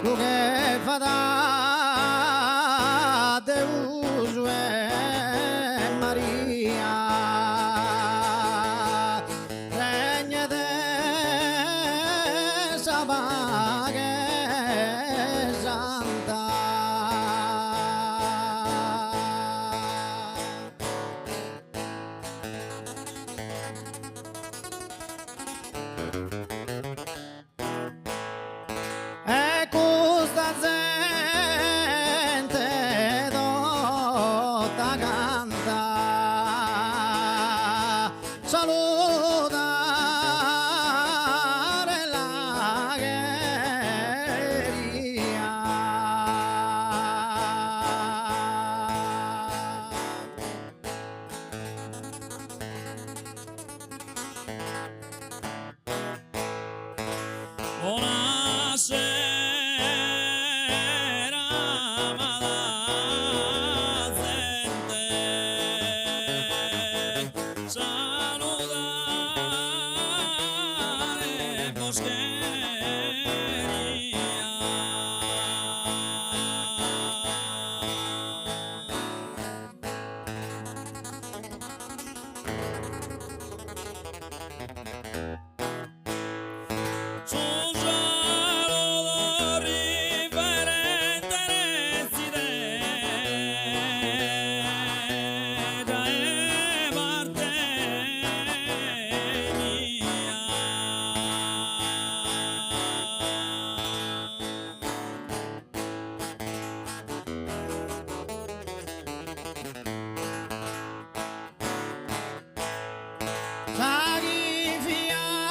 Lu che fada Deus e Maria Regnet sa paghe santa. E custa zente tota canta saludare la cheria. Bona sera amada zente Saludare bos cheria. Su saludu riverente retzide dae parte mia. Sa chi fiat.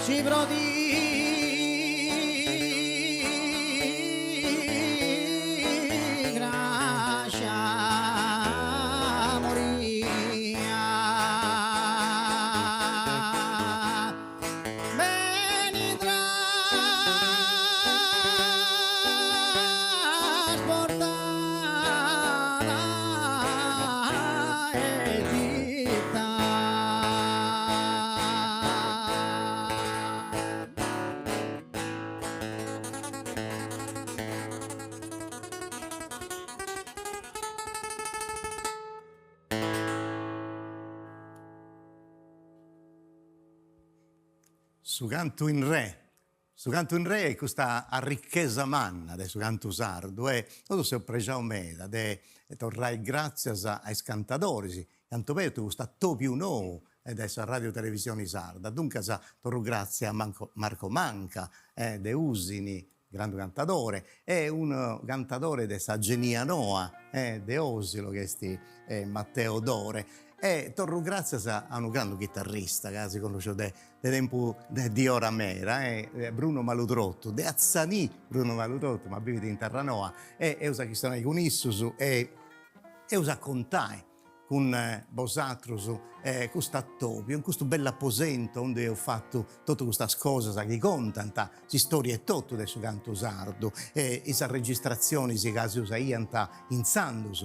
Si pro di grascia moria beni trasportada a Egitto. Su cantu in re Su cantu in re est custa arrichesa manna de su cantu sardu e nosu seus prexaus meda de torrai gràtzias a is cantadoris chi ant obertu custu atobiu nou de sa Radio Televisioni Sarda. Duncas torru gràtzias a Marco Manca de Usini, grandu cantadore, e unu cantadore de sa genia noa de Osilo chi est Matteo Dore. E torru gràtzias a unu grandu chitarrista ca si connosciu de de tempus de diora meda, Bruno Malutrottu, de Atzanì Bruno Malutrottu, ma bivit in Terranoa, e eus a chistionai cun issus e eus a contai. cun bosatrus cust'atobiu, in custu bellu aposentu aundi eus fatu totu custas cosas chi contant s'istoria etotu de su cantu sardu e is arregistratzionis ca si usaiant intzandus,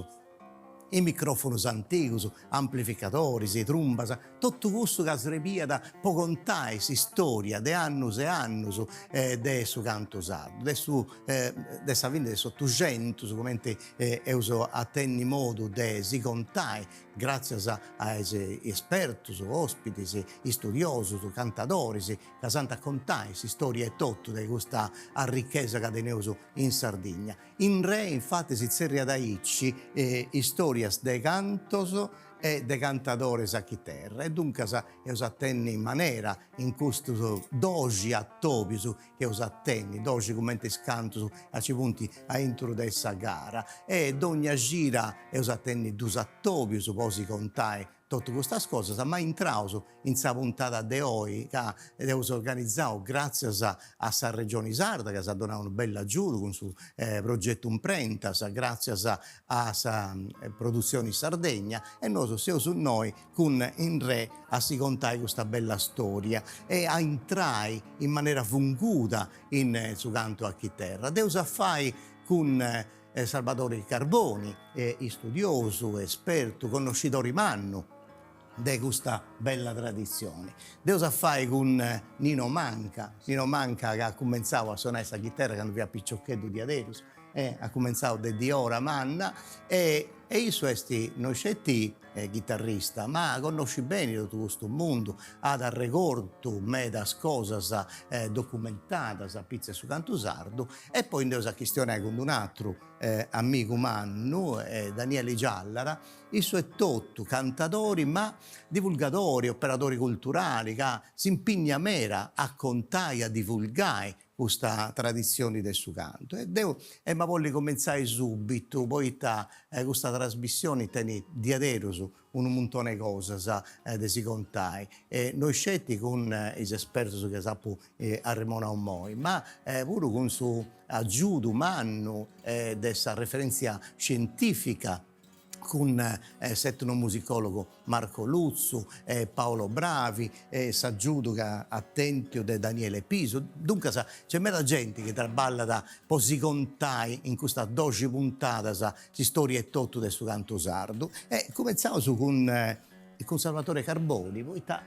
is microfonus antigus, amplificadoris, trumbas, totu cussu ca srebiat po contai s'istoria de annus e annus de su cantu sardu, de su de sa fini de s'Otuxentus, cumenti eus a tenni modu de si contai gràtzias a is espertus, òspitis, istudiosus, cantadoris ca s'ant a contai s'istoria etotu de custa arrichesa ca teneus in Sardigna. In Re infatis si tzerriat aici istorias de cantos e de cantadores a chiterra e duncas eus a tenni manera in custus doxi atobius chi eus a tenni, doxi cumenti is cantus ca ci funt aintru de sa gara e dogna cida eus a tenni dus atobius po si contai totu custas cosas, ma intraus in sa puntada de oi ca eus organizau gràtzias a sa Regioni Sarda ca s'at donau unu bellu agiudu cun su progetu Imprentas, gràtzias a sa Produzioni Sardegna e nosu seus innoi cun In Re a si contai custa bella storia e a intrai in manera funguda in su cantu a chiterra. Dd'eus a fai cun Salvadori Carboni, istudiosu, espertu, connoscidori mannu de custa bella traditzioni. Dd'eus a fai cun Nino Manca, Nino Manca ca at cumentzau a sonai sa chiterra candu fiat piciocheddu diaderus, at cumentzau de diora manna e issu est no sceti ghitarrista ma connoscit beni totu custu mundu, at arregortu medas cosas documentadas a pitzu 'e su cantu sardu e poi nd'eus a chistionai cun d'un'atru amigu mannu, Danieli Giallara, issu etotu cantadori ma divulgadori, operadori culturali ca s'impignat meda a contai, a divulgai custa traditzioni de su cantu. E deu emu a bolli cumentzai subitu, poita custa trasmissioni tenit diaderus unu muntoni 'e cosas de si contai, e no isceti cun is espertus chi s'apu arremonau immoi, ma puru cun su agiudu mannu de sa referentzia scientifica cun s'etnomusicologu Marco Lutzu, Paolo Bravi, s'agiudu ca at tentu de Daniele Pisu. Duncas nc'est meda genti chi traballat po si contai in custas doxi puntadas s'istoria etotu de su cantu sardu. E cumentzaus cun cun Salvatore Carboni, poita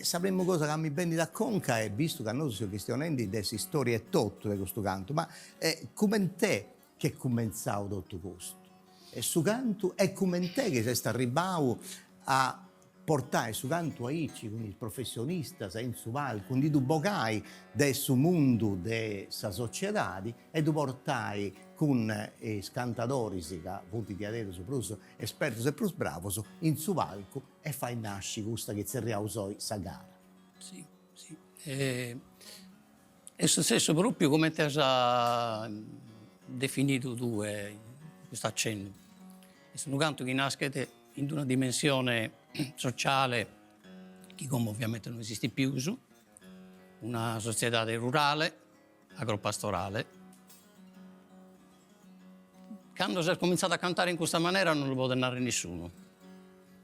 sa primu cosa ca mi benit a conca est, bistu ca nosu seus chistionendi de s'istoria etotu de custu cantu, ma cument'est ch'est cumentzau totu custu e su cantu e cument'est chi s'est arribbau a portai su cantu aici cun is professionistas in su palcu, ndi ddu bogai de su mundu de sa sociedadi e ddu portai cun is cantadoris ca funt diaderus prus espertus e prus bravus in su palcu e fai nasci custa chi tzerriaus oi sa gara. Si, si. Est sutzessu pròpiu comente as definidu tue custu acennu. Est unu cantu chi naschet in una dimensione sociale chi como ovviamente no esistit pius, una sotziedade rurale, agropastorale. Cando s'est comintzadu a cantare in custa manera non lu podet narrer nissunu.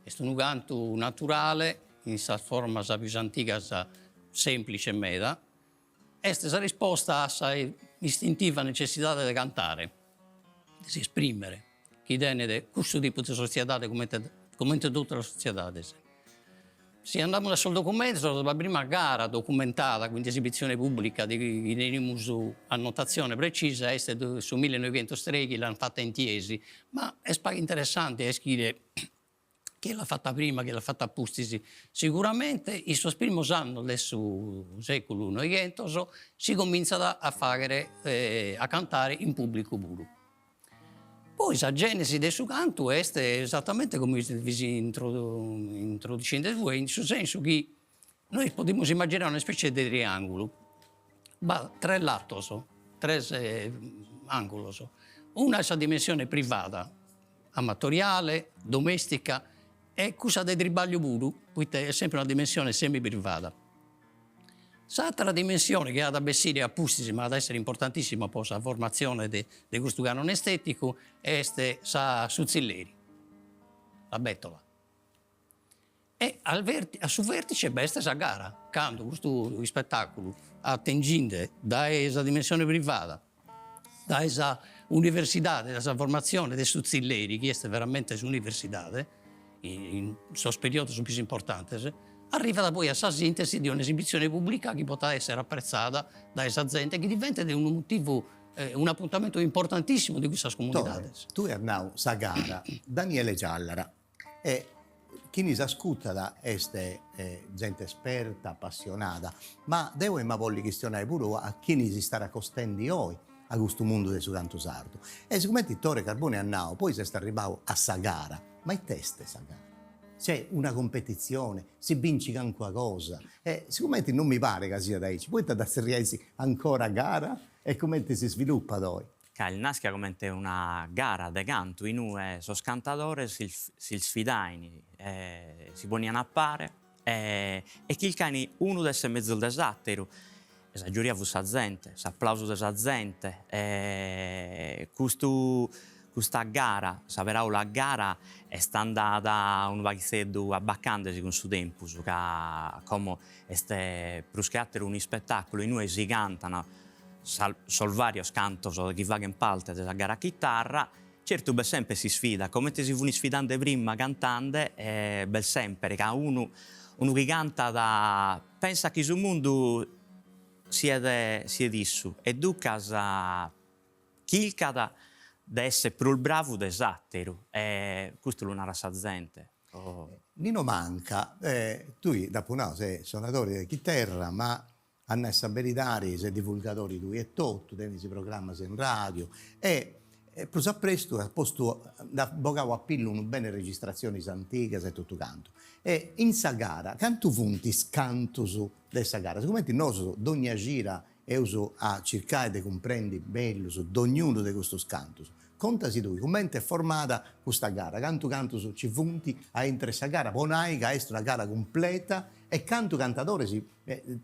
Est unu cantu naturale in sas formas pius antigas semplice meda, est sa risposta a sa istintiva necessidade de cantare, de si esprimere, chi tenet cussu tipu de sotziedade comente comente totu sas sotziedades. Si andamus a sos documentos, sa prima gara documentada cun esibitzione pùblica de chi tenimus annotatzione precisa est de su millenoighentos-trèighi, l'ant fata in Tiesi, ma est pagu interessante a ischire chie l'at fata prima, chie l'at fata a pustis, siguramente in sos primos annos de su seculu noighentos si comintzat a faghere, a cantare in pubblicu puru. Poi sa genesi de su cantu est esattamente come fis introducende tue, in su sensu chi nois podimus immaginare una specie de triangulu, b'at tres latos, tres angulos, una est sa dimensione privada, amatoriale, domestica e cussa de tribagliu puru, poite est sempre una dimensione semi-privada. S'àtera dimensione chi at a bessire a pustis, ma at a èssere importantissima po sa formatzione de de custu canone estèticu, est sa su tzilleri. La bettola. E al a su vertice b'est sa gara, cando custu ispetàculu atenginde dae sa dimensione privada, dae sa universidade, dae sa formatzione de su tzilleri, chi est veramente s'universidade, in sos periodos pius importantes, arrivat poi a sa sintesi de un'esibitzione pùblica chi potat essere apretzada dae sa zente, chi diventet unu motivu, un'apuntamentu importantissimu de cussas comunidades. Tue as nau sa gara, Daniele Giallara E chini s'ascutat est gente esperta, apassionada, ma deu emu a bolli chistionai puru a chini si stat acostendi oi a custu mundu de su cantu sardu. E sigumenti Tore Carboni at nau, poi s'est arribau a sa gara, ma it'est sa gara? C'est una competitzione, si bincit calincuna cosa e sigumenti non mi paret ca siat aici, poita dda tzerriais ancora gara e cumenti si sviluppat oi? Ca est naschia comente una gara de cantu in ue sos cantadores s'isfidain, si ponian a pare e chircain unu de esser mezus de s'atteru e sa giuria fut sa zente, s'applausu de sa zente e custu custa gara, sa peraula gara est andada unu paghizeddu abbacandesi cun su tempus ca como est prus che atteru un'ispettaculu in ue si cantan sos varios cantos chi faghen parte de sa gara a chitarra, certu b'est semper s'isfida, comente si fun isfidande prima cantande b'est semper ca unu unu chi cantat pensat chi su mundu siet siet issu e duncas chircat de esser prus bravu de s'atteru e custu lu narat sa zente. Nino Manca, tui dd'apu nau ses sonadori de chiterra ma A nai sa beridadi ses divulgadori tui etotu, tenis programmas in radiu e prus a prestu as postu, nd'as bogau a pillu unu beni registratzionis antigas e totu cantu. E in sa gara, cantu funt is cantus de sa gara? Sigumenti nosu dogna cida eus a circai de cumprendi mellus dognunu de custus cantus, Contasi tui cumenti est formada custa gara, cantu cantus ci funt a intro 'e sa gara, po nai ca est una gara cumpleta e cantu cantadoris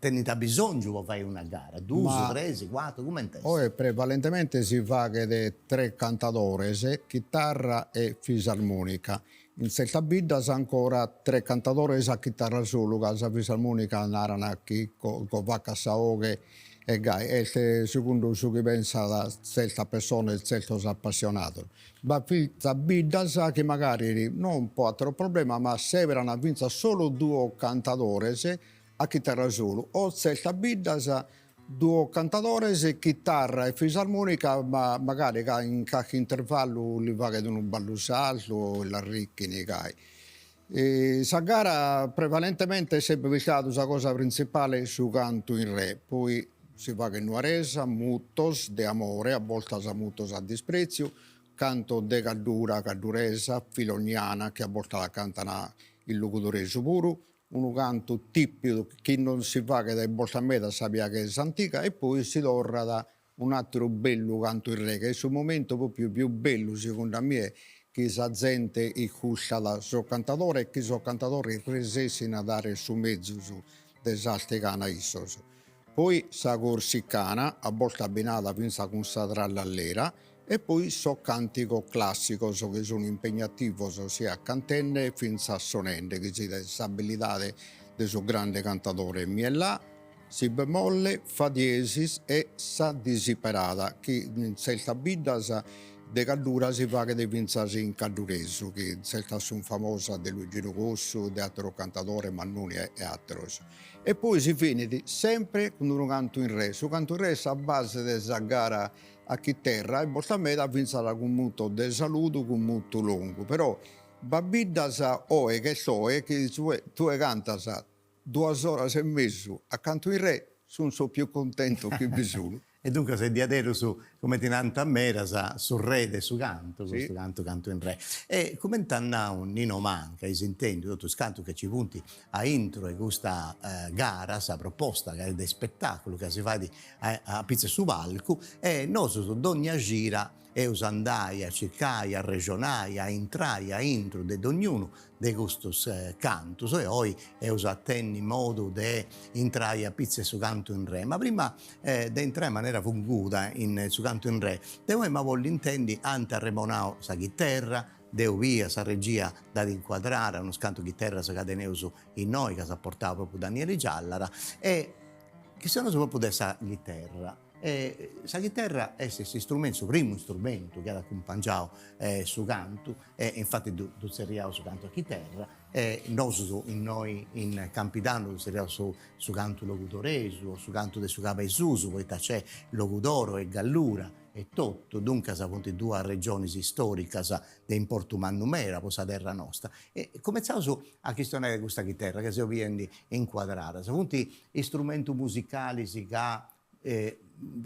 tenint abisongiu po fai una gara, dus, tres, cuatru, cumenti est? Oe prevalentemente si faghet tres cantadores, chitarra e fisarmonica. In tzertas biddas ancora tres cantadores a chitarra solu, ca sa fisarmonica naran chi covacat sa 'oghe e gai, est segundu su chi pensat tzertas pessones, tzertos apassionados. B'at fintzas biddas chi magari non po ateros problemas ma seberan fintzas solu duos cantadores a chitarra solu o tzertas biddas duos cantadores, chitarra e fisarmonica, ma magari ca in carchi intervallu li faghet unu ballu sardu o l'arricchini gai. Sa gara prevalentemente est sempre bistadu sa cosa printzipale su cantu in re, poi si faghet nuaresa, mutos de amore, a bortas mutos a disprètziu, cantos de Gaddura, gadduresa, filoniana, chi a bortas la cantan in logudoresu puru, unu cantu tìpidu chi non si faghet bortas meda sa piaghesa antiga e poi si torrat un'àteru bellu cantu in re, ca est su momentu pròpiu pius bellu, segundu a mie, chi sa zente iscurtat sos cantadores e chi sos cantadores resessin a dare su mezus de s'arte ch'an issos. Poi sa corsicana, a bortas abbinada fintzas cun sa trallallera, e poi sos càntigos clàssicos chi sun impegnativos siat cantende e fintzas sonende, chi s'idet s'abilidade de su grande cantadore Mi e La, Si bemolle, Fa diesis e Sa disiperada, chi in tzertas biddas de Gaddura si faghet fintzas in cadduresu, chi tzertas sun famosas de Luiginu Cossu, de àteros cantadores, Mannoni e àteros. E poi si finit sempre cun unu cantu in re. Su cantu in re est sa base de sa gara a chiterra e bortas meda fintzas cun mutos de saludu, cun mutu longu. Però b'at biddas oe ch'est oe chi tue cantas duas oras e mesu a cantu in re sun sos pius cuntentos chi bi sun. E duncas est diaderus, cumenti nant medas, su re de su cantu, custu cantu cantu in re. E cumenti at nau Nino Manca, eis intendiu totu is cantus chi ci funt a intru 'e custa gara, sa proposta ca est de ispetaculu ca si fait a pitzu 'e su palcu, e nosus dogna cida eus andai a circai, a arrexonai, a intrai a intru de dognunu de custus cantus e oi eus a tenni modu de intrai a pitzu 'e su cantu in re. Ma prima de intrai in manera funguda in su cantu in re, deu emu a bolli intendi, ant arremonau sa chiterra, Deu bia sa regia dd'at incuadrada unus cantu chiterras ca teneus innoi ca s'at portau propriu Danieli Giallara e chistionaus propriu de sa chiterra. E sa chiterra est s'istrumentu, su primu istrumentu chi at acumpangiau su cantu e infati ddu ddu tzerriaus cantu a chiterra e nosus innoi in Campidanu ddu tzerriaus su cantu logudoresu o su cantu de su Cabu 'e Susu poita c'est Logudoro e Gallura e totu, duncas funt duas regionis istoricas de importu mannu meda po sa terra nosta. E cumentzaus a chistionai de custa chiterra ca seu biendi incuadradas. Funt istrumentus musicalis ca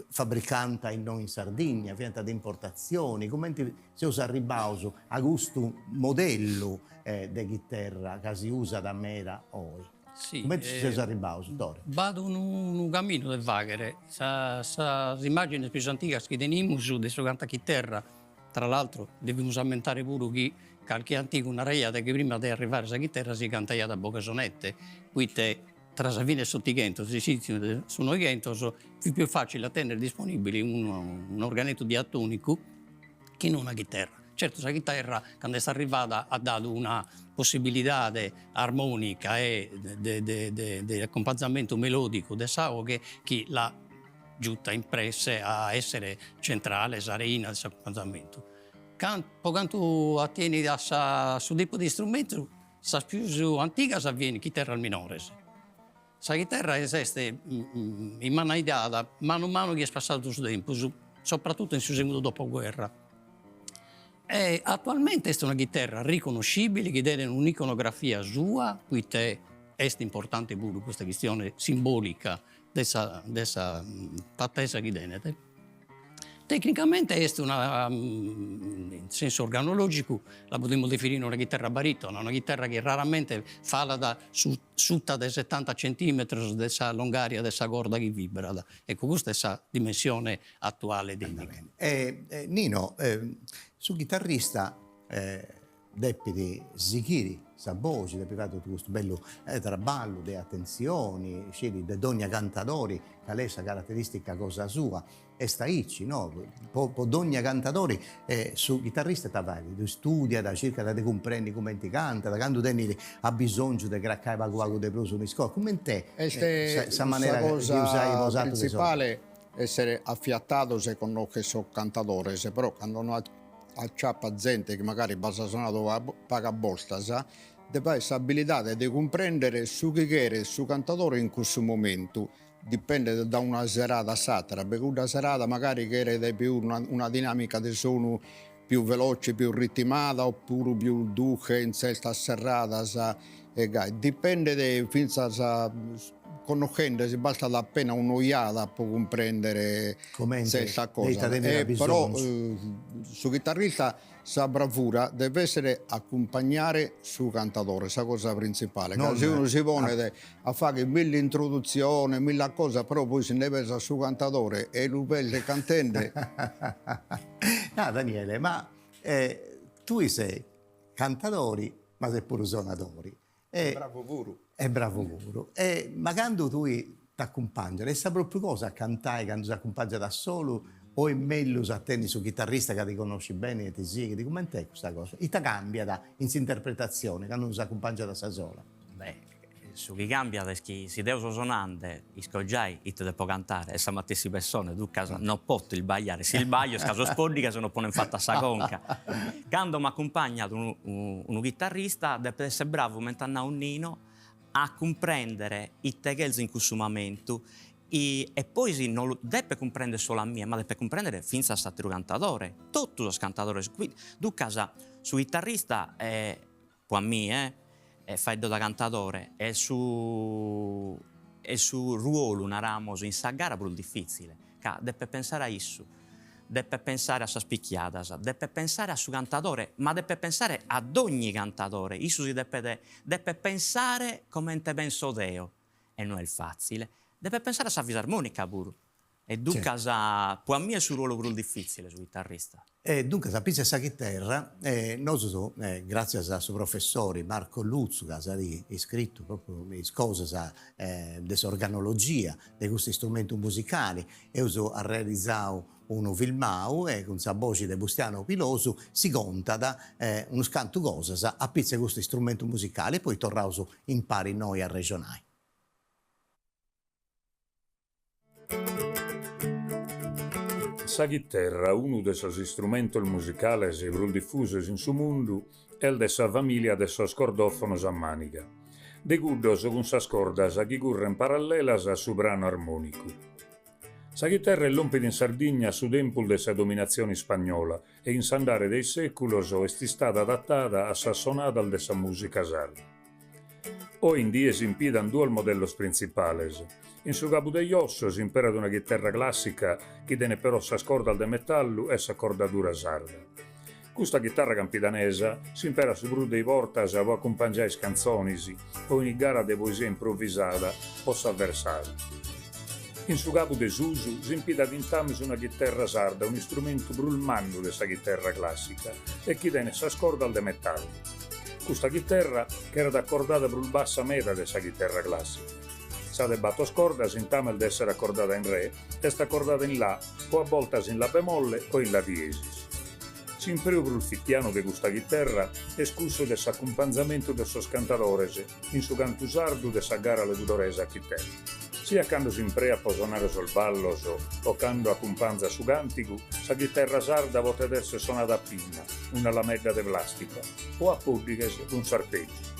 fabricant innoi in Sardigna, fiant de importatzioni, cumenti seus arribbaus a custu modellu de chiterra ca si usat meda oi? Cumenti ci seus arribbaus, Tore? B'at unu caminu de fàghere, sas immàgines pius antigas chi tenimus de su cantu a chiterra, tra l'altro devimus ammentare puru chi calchi antigu naraiat chi prima de arrivare sa chiterra si cantaiat a boghe sonette, poite Tra sa fine 'e s'Otighentos e s'initziu de su Noighentos fit pius facile a tenner disponibile un'organettu diatonicu chi no una chiterra. Certu sa chiterra cando est arrivada at dadu una possibilidade armonica e de acumpanzamentu melodicu de sa 'oghe chi l'at giuta in presse a essere centrale sa reina de s'acumpanzamentu. Po cantu atienit a sa su tipu de istrumentu Sas pius antigas fin chiterras minores. Sa chiterra s'est immannaidada manu manu chi est passadu su tempus, sopratutto in su segundu dopoguerra. E attualmente est una chiterra riconoscibile chi tenet un'iconografia sua, poite est importante puru custa chistione simbolica de sa de sa fattesa chi tenet. Tecnicamente est una, in sensu organologicu, la podimus definire una chiterra baritona, una chiterra chi raramente falat suta de setanta centimetros de sa longaria de sa corda chi vibrat. Ecco, custa est sa dimensione atuale tecnica. E Nino, su chitarrista Depit sighiri sa boxi, depit fai totu custu bellu traballu de atentzioni, sciri de dogna cantadori cali est sa carateristica cosa sua, est aici, no? Po po dogna cantadori su chitarrista ita fait, ddu studiat, circat de cumprendi cumenti cantat, candu tenit abisongiu de cracai pagu pagu de prus un'iscola, cumenti est sa manera chi usais bosatrus de principale essere affiatados e connoscher sos cantadores, però cando no aciapat zente chi magari b'as sonadu pagas bortas, devet aer s'abilidade de cumprendere su chi cheret su cantadore in cussu momentu, dipendet da una serada a s'atera, per cudda serada magari cheret pius una dinamica de sonu pius veloce, pius ritmada, oppuru pius dulche in tzertas seradas e gai, dipendet fintzas connoschendesi, bastat appena un'ojada po cumprendere tzerta cosa, e però su chitarrista sa bravura devet essere accumpagnare su cantadore, sa cosa printzipale, ca si unu si ponet a fagher milli introdutziones, milli cosas, però poi si nde pesat su cantadore e lu perdet cantende. No Daniele, ma tui ses cantadori ma ses puru sonadori E bravu puru. E bravu puru. E ma candu tui t'acumpangias, est sa propriu cosa a cantai candu s'acumpangiat a solu o est mellus a tenni su chitarrista ca ti connoscit beni e ti sighit? Cumenti est custa cosa? Ita cambiat in s'interpretatzioni candu unu s'acumpangiat a sa sola? Beh, su chi cambiat est chi si deo so sonande isco giai ite depo cantare, est sa matessi pessone, duncas non poto isbagliare, si isbaglio est ca sos poddighes non ponen fatu a sa conca. Cando m'acumpagnat unu unu chitarrista depet essere bravu, comente at nau Nino, a cumprendere ite chelzo in cussu mamentu e poi si non lu depet cumprendere solu a mie, ma depet cumprendere fintzas s'atteru cantadore, totu sos cantadores, duncas su chitarrista Po a mie, faeddo da cantadore, est su est su ruolu, naramos, in sa gara prus difitzile, ca depet pensare a issu, depet pensare a sas picchiadas, depet pensare a su cantadore, ma depet pensare a dogni cantadore, issu si depet depet pensare comente penso deo, e no est fatzile, depet pensare a sa fisarmonica puru. E duncas po a mie est su ruolu prus difitzile su chitarrista. E duncas a pitzu 'e sa chiterra nosus gràtzias a su professori Marco Lutzu ca s'at iscritu propriu is cosas de s'organologia de custu istrumentu musicali eus arrealizau unu filmau e cun sa boxi de Bustianu Pilosu si contat unus cantu cosas a pitzu 'e custu istrumentu musicali e poi torraus impari innoi a arrexonai. Sa chiterra, unu de sos istrumentos musicales prus difusos in su mundu, est de sa famìlia de sos cordòfonos a màniga, de cuddos cun sas cordas chi current parallelas a su pranu armònicu. Sa chiterra est lòmpida in Sardigna a su tempus de sa dominatzione ispagnola e in s'andare de is sèculos est istada adatada a sas sonadas de sa mùsica sarda. Oe in die s'impitant duos modellos printzipales. In su cabu de josso s'imperat una chiterra clàssica chi tenet però sas cordas de metallu e s'acordadura sarda. Custa chitarra campidanesa s'imperat su prus de is bortas po acumpangiai is cantzonis o in is garas de poesia improvisada po sa versada. In su cabu de susu s'impitat intames una chiterra sarda, un'istrumentu prus mannu de sa chiterra clàssica e chi tenet sas cordas de metallu. Custa chiterra cheret acordada prus bassa meda de sa chiterra clàssica. Sa de bator cordas, intames de èssere acordada in re, est acordada in la o a boltas in la bemolle o in la diesis. S'impreu prus fitianu de custa chiterra est cussu de s'acumpanzamentu de sos cantadores in su cantu sardu de sa gara logudoresa a chiterra. Siat cando s'impreat po sonare sos ballos o cando acumpanzat su càntigu, sa chiterra sarda potet èssere sonada a pinna, una lamedda de plàstica, o a pòddighes cun s'arpègiu.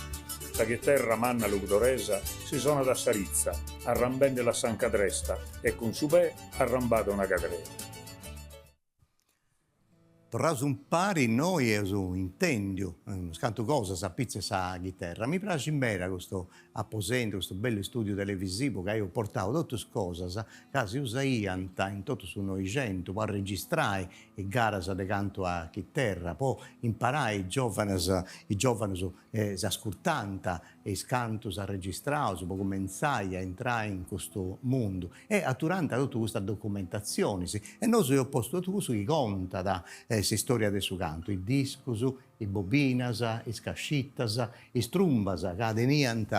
Sa chiterra manna logudoresa si sonat a sa ritza, arrambende·la a s'anca dresta e cun su pè arrambadu a una cadrea. Torraus impari innoi eus intendiu unus cantu cosas a pitzu 'e sa chiterra. Mi praxit meda custu aposentu, custu bellu istudiu televisivu ca eus portau totus cosas ca si usaiant in totu su Noixentu po arregistrai is garas de cantu a chiterra, po imparai is giovanas, is giovanus s'ascurtant is cantus arregistraus po cumentzai a intrai in custu mundu e aturant totu custas documentatzionis e nosu eus postu totu cussu chi contat s'istoria de su cantu, is discus, is bobinas, is cascitas, is trumbas ca teniant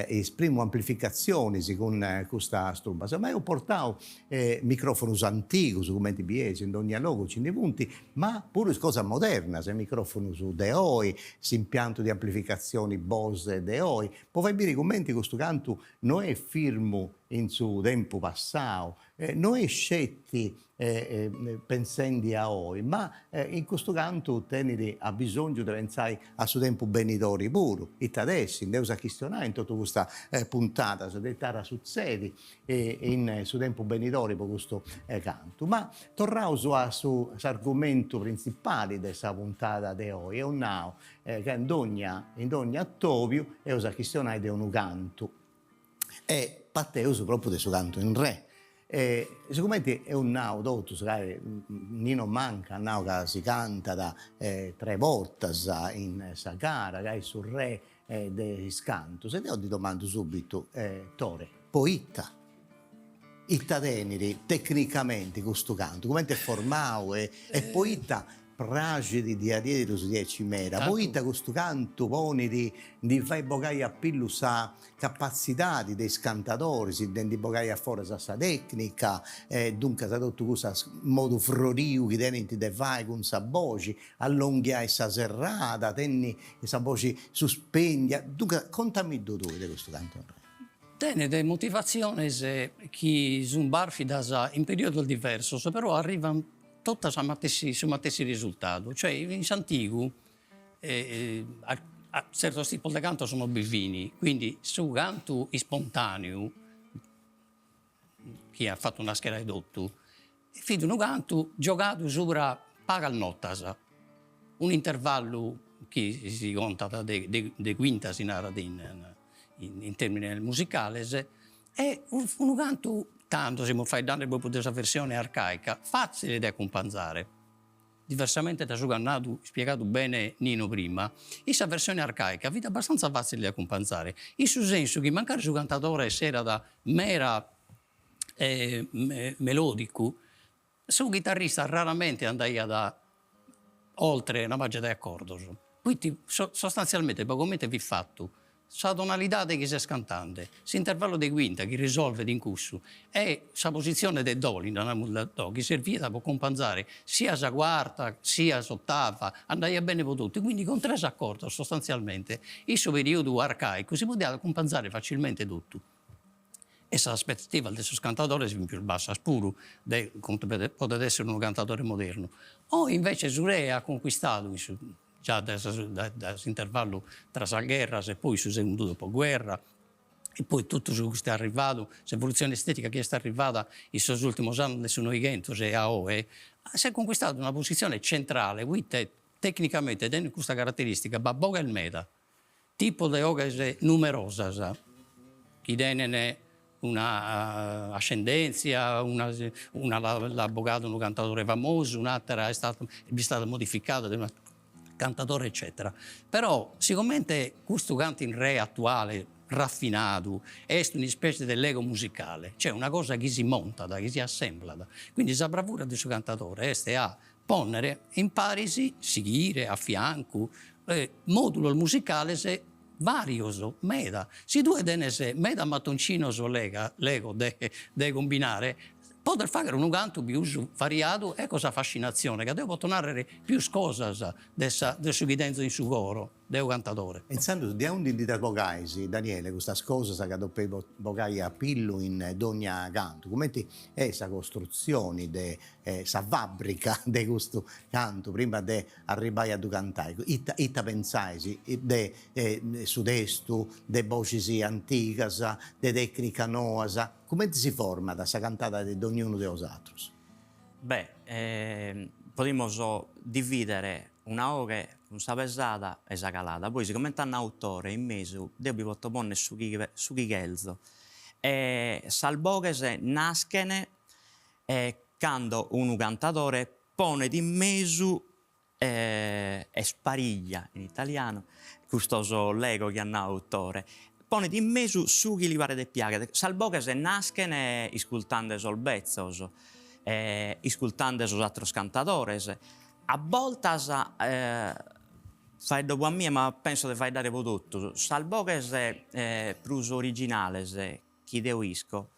is primu amplificatzionis cun custas trumbas, ma eus portau microfonus antigus cumenti bieis in dogna logu nci ndi funt Ma puru is cosas modernas, is microfonus de oi, s'impiantu de amplificatzioni Bose de oi, po fai biri cumenti custu cantu no est firmu in su tempu passau, no est sceti pentzendi a oi, ma in custu cantu tenit abisongiu de pentzai a su tempu benidori puru, ita at essi, nd'eus a chistionai in totu custa puntadas de ita at a sutzedi in su tempu benidori po custu cantu. Ma torraus a su s'argumentu printzipali de sa puntada de oi, eus nau ca in dogna in dogna atobiu eus a chistionai de unu cantu e parteus propriu de su cantu in re. E sigumenti eus nau totus ca Nino Manca at nau ca si cantat tres bortas in sa gara, ca est su re de is cantus e deu ti domandu subitu, Tore, poita? Ita tenit tecnicamenti custu cantu? Cumenti est formau e poita praxit diaderus diaici meda? Poita custu cantu ponit, ndi fait bogai a pillu sa capatzidadi de is cantadoris de ndi bogai a foras sa tecnica e duncas totu cussa modu froriu chi tenint de fai cun sa boxi, allonghiai sa serrada, tenni sa boxi suspendia, duncas contamiddu tui de custu cantu. Tenet motivatziones chi sunt bàrfidas in periodos diversos, però arrivant totas a matessi su matessi risultadu, cioè in s'antigu a tzertos tipos de cantos non bi fin, quindi su cantu ispontaneu chi at fatu naschere totu Fit unu cantu giogadu subra pagas notas, un'intervallu chi si contat de de quinta si narat in in termines musicales e unu cantu, tando semus faeddende propriu de sa versione arcaica, fatzile de acumpanzare. Diversamente da su chi at nadu, ispiegadu bene Nino prima, in sa versione arcaica fit abbastanza fatzile de acumpanzare, in su sensu chi mancari su cantadore esserat mera. melodicu, su chitarrista raramente andaiat oltre una pàgia de acordos, poite sostantzialmente po comente fit fatu sa tonalidade chi ses cantende, s'intervallu de quinta chi risolvet in cussu e sa positzione de do, li naramus do, chi serviat po acumpanzare sia sa cuarta sia s'ottava, andaiat bene po totu, quindi cun tres acordos sostantzialmente in su periodu arcaicu si podiat acumpanzare facilmente totu. E sas aspettativas de sos cantadores fin pius bassas puru de cantu podet essere unu cantadore modernu. Oe invece su re at conquistadu in su già dae dae s'intervallu tra sas gherras e poi su segundu dopoguerra e poi totu su chi est arrivadu, s'evolutzione estetica chi est arrivada in sos ultimos annos de su noighentos e a oe, s'est conquistadu una positzione centrale poite tecnicamente tenet custa carateristica, b'at boghes meda Tipos de 'oghes numerosas chi tenen una ascendèntzia, una una l'at bogadu unu cantadore famosu, un'àtera est bistada modificada de unu cantadore eccètera. Però sigomente custu cantu in re atuale rafinadu est un'ispècie de lego musicale, cioè una cosa chi si montat, chi si assemblat, quindi sa bravura de su cantadore est a Pònnere in paris, sighire a fiancu, mòdulos musicales vàrios meda. Si tue tenes meda matoncinos lega, lego de de cumbinare, podes fàghere unu cantu pius variadu, ecco sa fascinatzione, ca deo poto nàrrere pius cosas de sa de su chi tenzo in su coro. Deu cantadore. E intzandus de aundi ndi ddas bogais, Daniele, custas cosas ca depeis bogai a pillu in dogna cantu? Cumenti est sa costrutzioni de sa fàbrica de custu cantu prima de arribbai a ddu cantai? Ita ita pentzais de su testu, de boxis antigas, de tecnicas noas? Cumenti si format sa cantada de dognunu de 'osatrus? Beh, podimus dividere una 'oghe cun sa pesada e sa calada, poi sigomente at nau Tore in mesu deo bi poto ponner su chi su chi chelzo. E sas boghes naschen cando unu cantadore ponet in mesu e spariglia in italianu, custos lego chi at nau Tore, ponet in mesu su chi li paret e piaghet, sas boghes naschen iscultende sos betzos, iscultende sos atteros cantadores, a boltas, faeddo po a mie ma penso de faeddare po totus, sas boghes prus originales chi deo isco,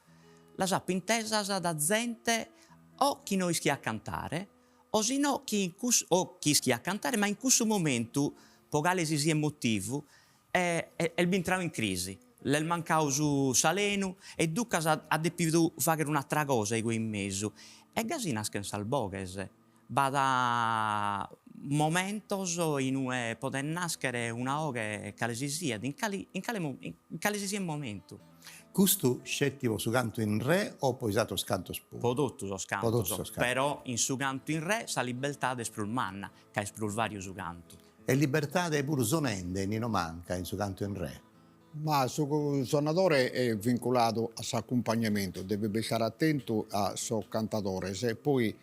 las apo intesas da zente o chi no ischiat cantare o si no chi in cussu o chi ischiat cantare ma in cussu momentu po cale si siat motivu est bintrau in crisi, l'est mancau su s'alenu e duncas at depidu fagher un'atera cosa igue in mesu e gasi naschen sas boghes. B'at momentos in ue podet nàschere una 'oghe cale si siat, in cale in cale in cale si siat momentu. Custu sceti po su cantu in re o po is atrus cantos puru? Po totu sos cantos, però in su cantu in re sa libertade est prus manna, ca est prus vàriu su cantu. E libertade puru sonende, Nino Manca, in su cantu in re? Ma su sonadore est vinculadu a s'acumpagnamentu, devet bistare atentu a sos cantadores e poi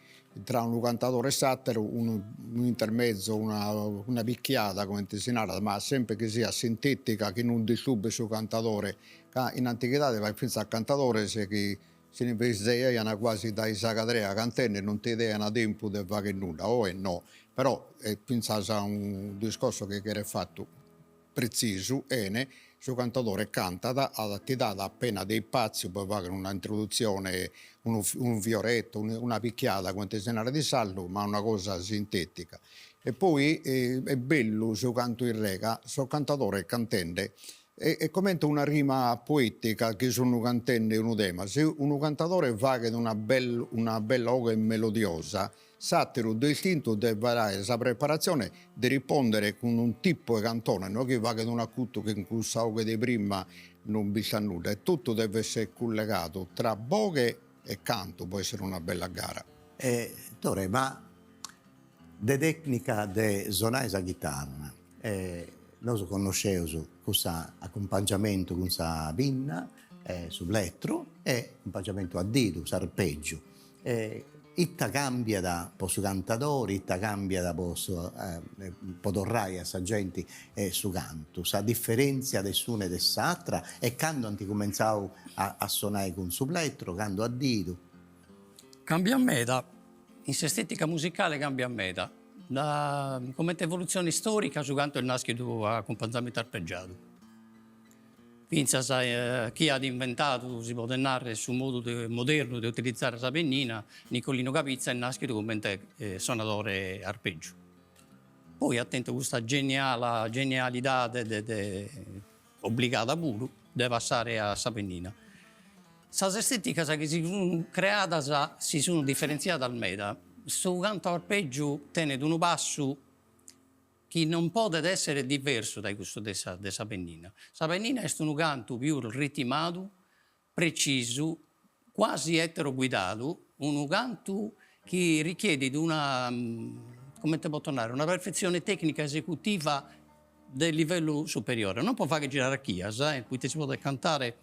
tra unu cantadore e s'àteru unu intermezzo, una una picchiada comente si narat, ma sempre chi siat sintètica, chi non disturbet su cantadore, ca in antighidade b'at fintzas cantadores chi si nde quasi dae sa cadrea cantende non tenian tempus de fagher nudda, oe no, però est fintzas unu discorso chi cheret fatu Pretzisu, 'ene, su cantadore cantat, at ti dat appena de ispatziu po fagher una introduzione, unu unu fioretto, una picchiada, comente si narat in sardu, ma una cosa sintetica. E poi est bellu su cantu in re, ca sos cantadores cantende est comente una rima poetica chi sun cantende unu tema, si unu cantadore faghet una bella una bella 'oghe melodiosa S'àteru de istintu devet àere sa preparatzione de ripòndere cun un tipu 'e cantone, no chi faghet un'acutu chi cun cussa 'oghe de prima non b'istat nudda, e totu devet esser cullegadu tra boghe e cantu po èssere una bella gara. E Tore, ma de tècnica de sonai sa chitarra, nosu connosceus cuss'acumpangiamentu cun sa pinna, su plettru, e acumpangiamentu a didu, s'arpeggiu. Ita càmbiat po su cantadori, ita càmbiat po su po torrai a sa genti su cantu, sa diferèntzia de s'una e de s'atra e candu ant cumentzau a sonai cun su plettro, candu a didu. Càmbiat meda, in s'estetica musicale càmbiat meda, da comente evolutzione istorica su cantu est naschidu a acumpanzamentu arpeggiadu. Fintzas chie at inventadu, si podet narrer, su modu modernu de utilizare sa pennina, Nicolino Cabitza, est naschidu comente sonadore arpeggiu. Poi at tentu custa geniala genialidade de de obbligada puru de passare a sa pennina. Sas esteticas chi si sun creadas si sun diferentziadas meda. Su cantu arpeggiu tenet unu passu chi non podet èssere diversu dae cussu de sa de sa pennina. Sa pennina est unu cantu pius ritimadu, precisu, quasi eteroguidadu, unu cantu chi richiedit una, comente poto narrer, una perfetzione tecnica esecutiva de livellu superiore, non pro fagher gerarchias, poite si podet cantare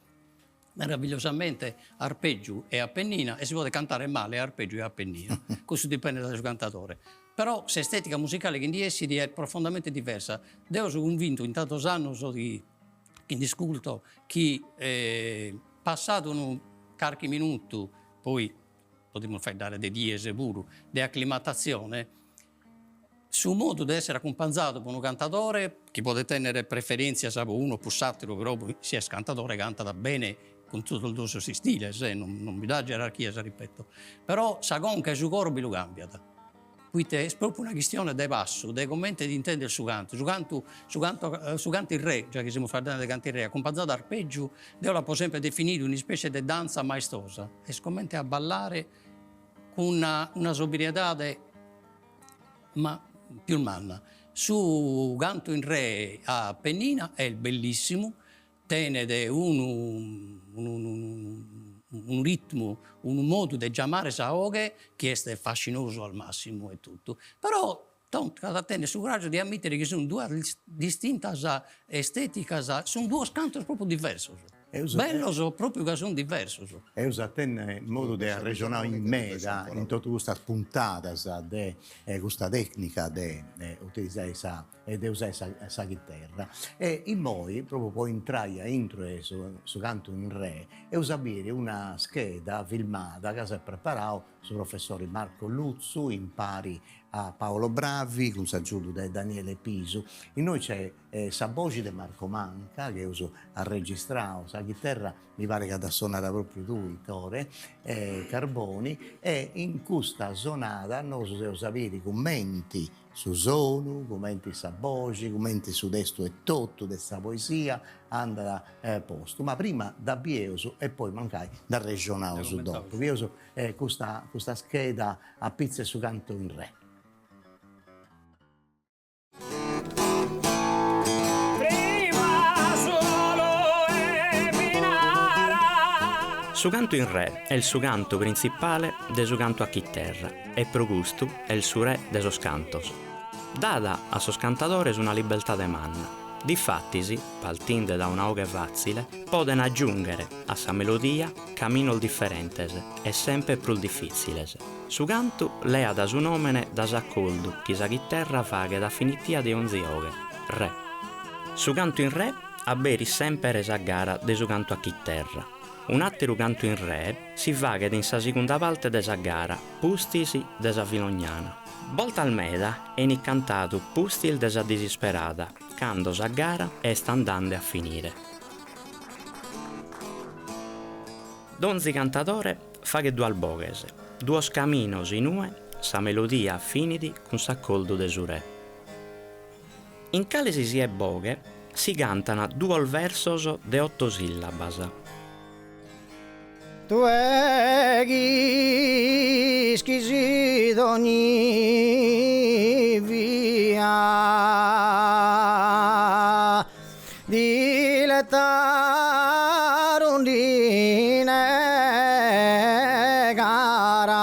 meravigliosamente arpeggiu e a pennina e si podet cantare male arpeggiu e a pennina, cussu dipendet dae su cantadore. Però s'estetica musicale chi ndi essit est profondamente diversa. Deo so cunvintu in tantos annos chi chi nd'isculto chi passadu unu carchi minutu, poi podimus faeddare de dies puru, de acclimatazione, Su modu de èssere acumpanzadu po unu cantadore, chi podet tènnere preferèntzias po unu o po s'àteru, però si est cantadore cantat bene cun totus duos sos istiles, non bi dat gerarchias, ripeto, però sa conca e su coro bi lu càmbiat, poite est pròpriu una chistione de passu, de comente t'intendes su cantu, su cantu su cantu su cantu in re, già chi semus faeddende de cantu in re, acumpanzadu a arpeggiu, deo l'apo sempre definidu un'ispessie de dantza maestosa, est comente a ballare cun una sobriedade ma pius manna. Su cantu in re a pennina est bellissimu, tenet unu unu ritmu, unu modu de giamare sa 'oghe chi est fascinosu al massimu e totu, però tocat a tenner su coraggiu de ammittere chi sun duas distintas esteticas, sun duos cantos propriu diversos. Bellos pròpiu ca sunt diversos. Eus a tenni modu de arrexonai meda in totu custas puntadas de custa tècnica de utilizai sa de usai sa chiterra. E immoi, pròpriu po intrai a intru 'e su cantu in re, eus a biri una scheda filmada ca s'est preparau su professori Marco Lutzu impari a Paolo Bravi cun s'agiudu de Daniele Pisu. Innoi c'est sa boxi de Marco Manca chi eus arregistrau, sa chiterra mi parit ca dd'as sonada propriu tui Tore Carboni e in custa sonada nosu eus a biri cumenti su sonu, cumenti sa boxi, cumenti su testu etotu de sa poesia andat postu, ma prima dda bieus e poi mancai nd'arrexonaus dopu. Bieus custa custa scheda a pitzu 'e su cantu in re. Su cantu in re est su cantu printzipale de su cantu a chiterra e pro custu est su re de sos cantos. Dat a sos cantadores una libertade manna. Difatis, partinde da una 'oghe fàtzile, poden agiùnghere a sa melodia caminos diferentes e semper prus difìtziles. Su cantu leat su nòmene da s'acordu chi sa chiterra faghet a finitia de onzi 'oghe, re. Su cantu in re aberit semper sa gara de su cantu a chiterra. Un'àteru cantu in re si faghet in sa segunda parte de sa gara, pustis de sa filognana. Boltas meda 'enit cantadu pustis de sa disisperada, cando sa gara est andende a finire. Donzi cantadore faghet duas boghes, duos caminos in ue sa melodia finit cun s'acordu de su re. In cale si siet boghe si cantan duos versos de oto sìllabas. Tue chi ischis dogni via Diletta rundine cara.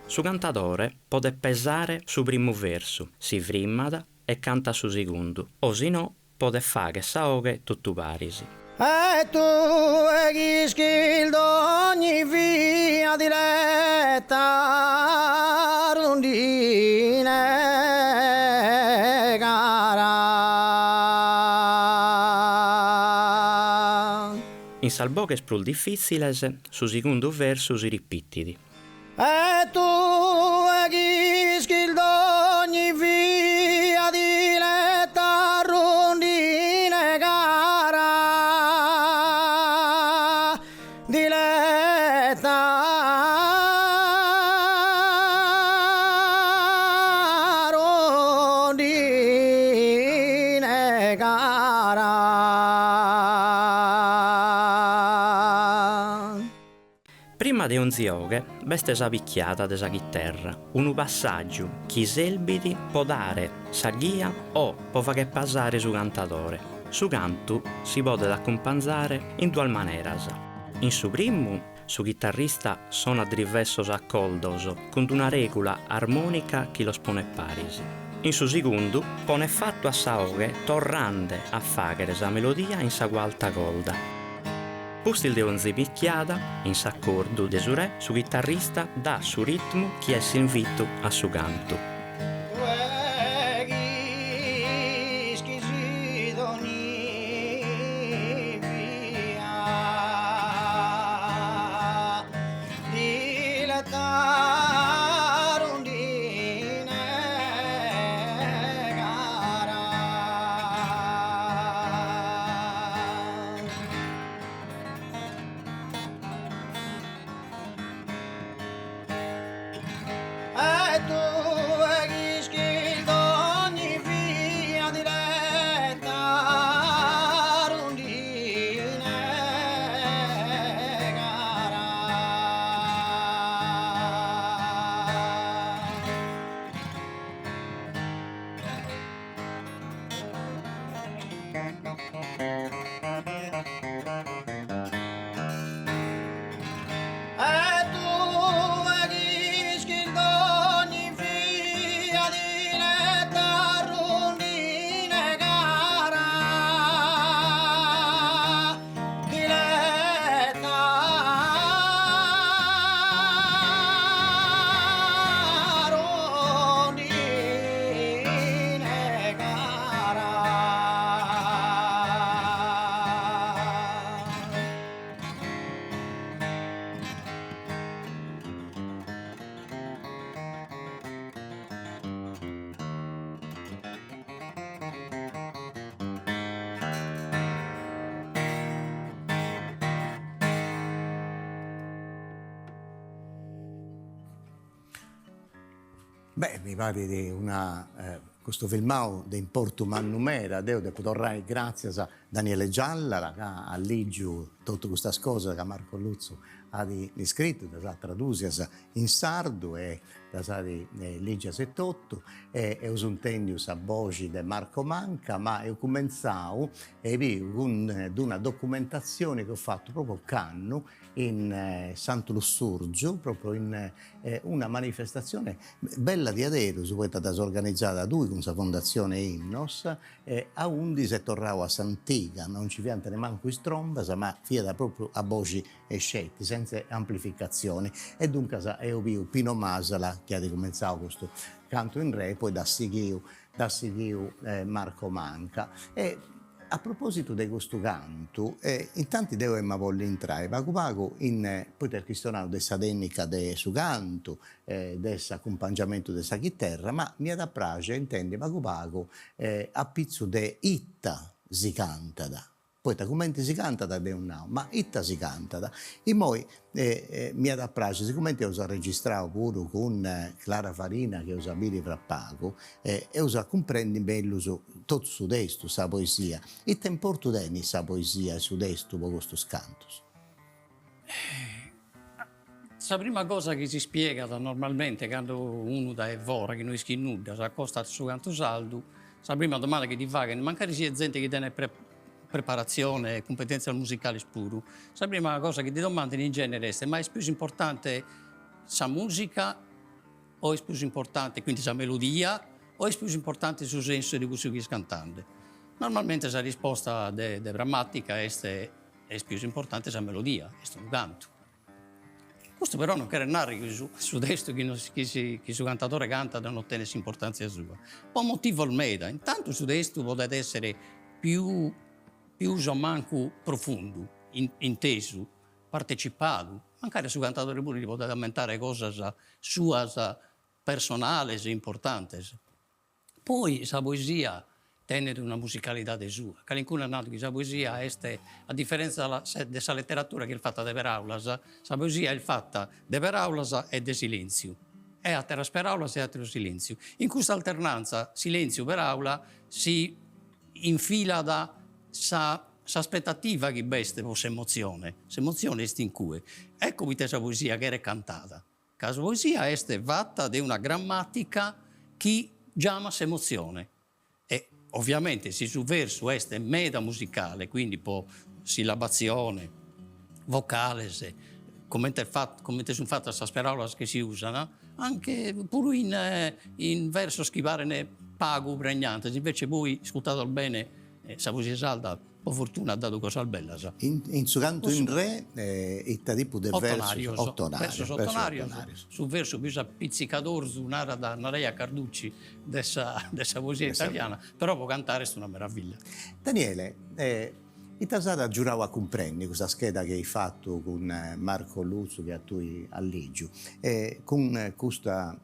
Su cantadore podet pesare su primu versu, si frimmat e cantat su segundu, o si no podet fagher sa 'oghe totu paris. E tue ch'ischis dogni via diletta rundine cara. In sas boghes prus difìtziles su segundu versu si ripitit. E tue ch'ischis dogni via diletta rundine cara, diletta rundine cara. Prima de onzi 'oghe b'est sa picchiada de sa chiterra, unu passàgiu chi serbit po dare sa ghia o po fagher pasare su cantadore. Su cantu si podet acumpanzare in duas maneras. In su primu, su chitarrista sonat drivessos acordos cun d'una règula armònica chi los ponet paris. In su segundu, ponet fatu a sa 'oghe torrande a fàghere sa melodia in sa cuarta corda. Pustis de onzi picchiada, in s'acordu de su re, su chitarrista dat su ritmu chi est s'invitu a su cantu. Tue ch'ischis dogni via diletta rundine cara. E tue ch'ischis dogni via diletta rundine cara. E tue ch'ischis dogni via diletta rundine cara diletta rundine cara. Beh, mi parit una custu filmau de importu mannu meda, deu depu torrai gràtzias a Daniele Giallara ca at lìgiu totu custas cosas ca Marco Lutzu at iscritu, ddas at tradùsias in sardu e ddas at lìgias etotu e eus intendiu sa boxi de Marco Manca, ma eus cumentzau e biu cun d'una documentatzioni chi eus fatu propriu ocannu in Santu Lussurgiu, propriu in una manifestatzione bella diaderus, poita dd'as organizada tui cun sa Fondatzione Innos, aundi s'est torrau a s'antiga, non nci fiant nemancu is trombas, ma fiat propriu a boxi sceti, senza amplificatzioni, e duncas eus biu Pino Masala chi at cumentzau custu cantu in re e poi dd'at sighiu dd'at sighiu Marco Manca. E a propositu de custu cantu, intanti deu emu a bolli intrai pagu pagu in, poita eus chistionau de sa tennica de su cantu, de s'acumpangiamentu de sa chiterra, ma m'iat a praxi a intendi pagu pagu apitzus de ita si cantat Poita cumenti si cantat deu nau, ma ita si cantat? Immoi m'iat a praxi, sigumenti eus arregistrau puru cun Clara Farina chi eus a biri fra pagu, eus a cumprendi mellus totu su testu, sa poesia. Ita importu tenit sa poesia e su testu po custus cantus? Sa prima cosa chi si ispiegat normalmente cando unu dae fora chi no ischit nudda s'acostat a su cantu sardu, sa prima domanda chi ti faghen, mancari siat zente chi tenet preparatzione e cumpetentzias musicales puru, sa prima cosa chi ti domanden in genere est, ma est pius importante sa musica o est pius importante, quindi sa melodia, o est pius importante su sensu de cussu chi est cantende? Normalmente sa risposta de de prammatica est est pius importante sa melodia, est unu cantu. Custu però non cheret narrer chi su su testu chi nos chi si chi su cantadore cantat non tenet s'importantzia sua, po motivos meda, intantu su testu podet essere pius pius o mancu profundu, intesu, partecipadu, mancari a su cantadore puru li podet ammentare cosas suas personales e importantes. Poi sa poesia tenet una musicalidade sua, calincunu at nadu chi sa poesia est, a diferenza de sa letteratura chi est fata de peraulas, sa poesia est fata de peraulas e de silentziu, e ateras peraulas e ateru silentziu. In custa alternanza silentziu-peraula si infilat sa s'aspettativa chi b'est po s'emotzione, s'emotzione est in cue. Ecco poite sa poesia cheret cantada. Ca sa poesia est fata de una grammatica chi giamat s'emotzione e ovviamente si su versu est meda musicale, quindi po sillabatzione, vocales, comente comente sunt fatas sas peraulas chi si usan, anche puru in in versos chi paren pagu pregnantes, invece poi iscurtados bene sa poesia sarda Po fortuna at dadu cosas bellas. In su cantu in re ita tipu de versos? Otonarios. Versos otonarios. Su versu pius appitzicadorzu narat naraiat Carducci de sa de sa poesia italiana, però po cantare est una meraviglia. Daniele, ita s'at agiurau a cumprendi custa scheda chi eis fatu cun Marco Lutzu chi a tui as ligiu e cun custa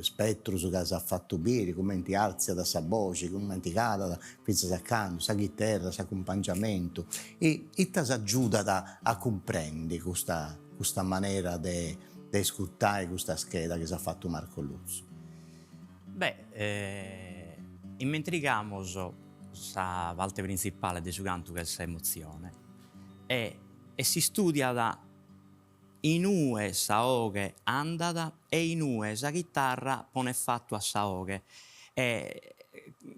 spetrus ca s'at fatu biri cumenti artziat sa boxi, cumenti calat fintzas a candu, sa chiterra, s'acumpangiamentu, e ita s'agiudat a cumprendi custa custa manera de de iscurtai custa scheda chi s'at fatu Marco Lutzu? Beh, immentrigamos sa parte printzipale de su cantu ch'est s'emotzione e e s'istudiat inue sa 'oghe andat e inue sa chitarra ponet fatu a sa 'oghe e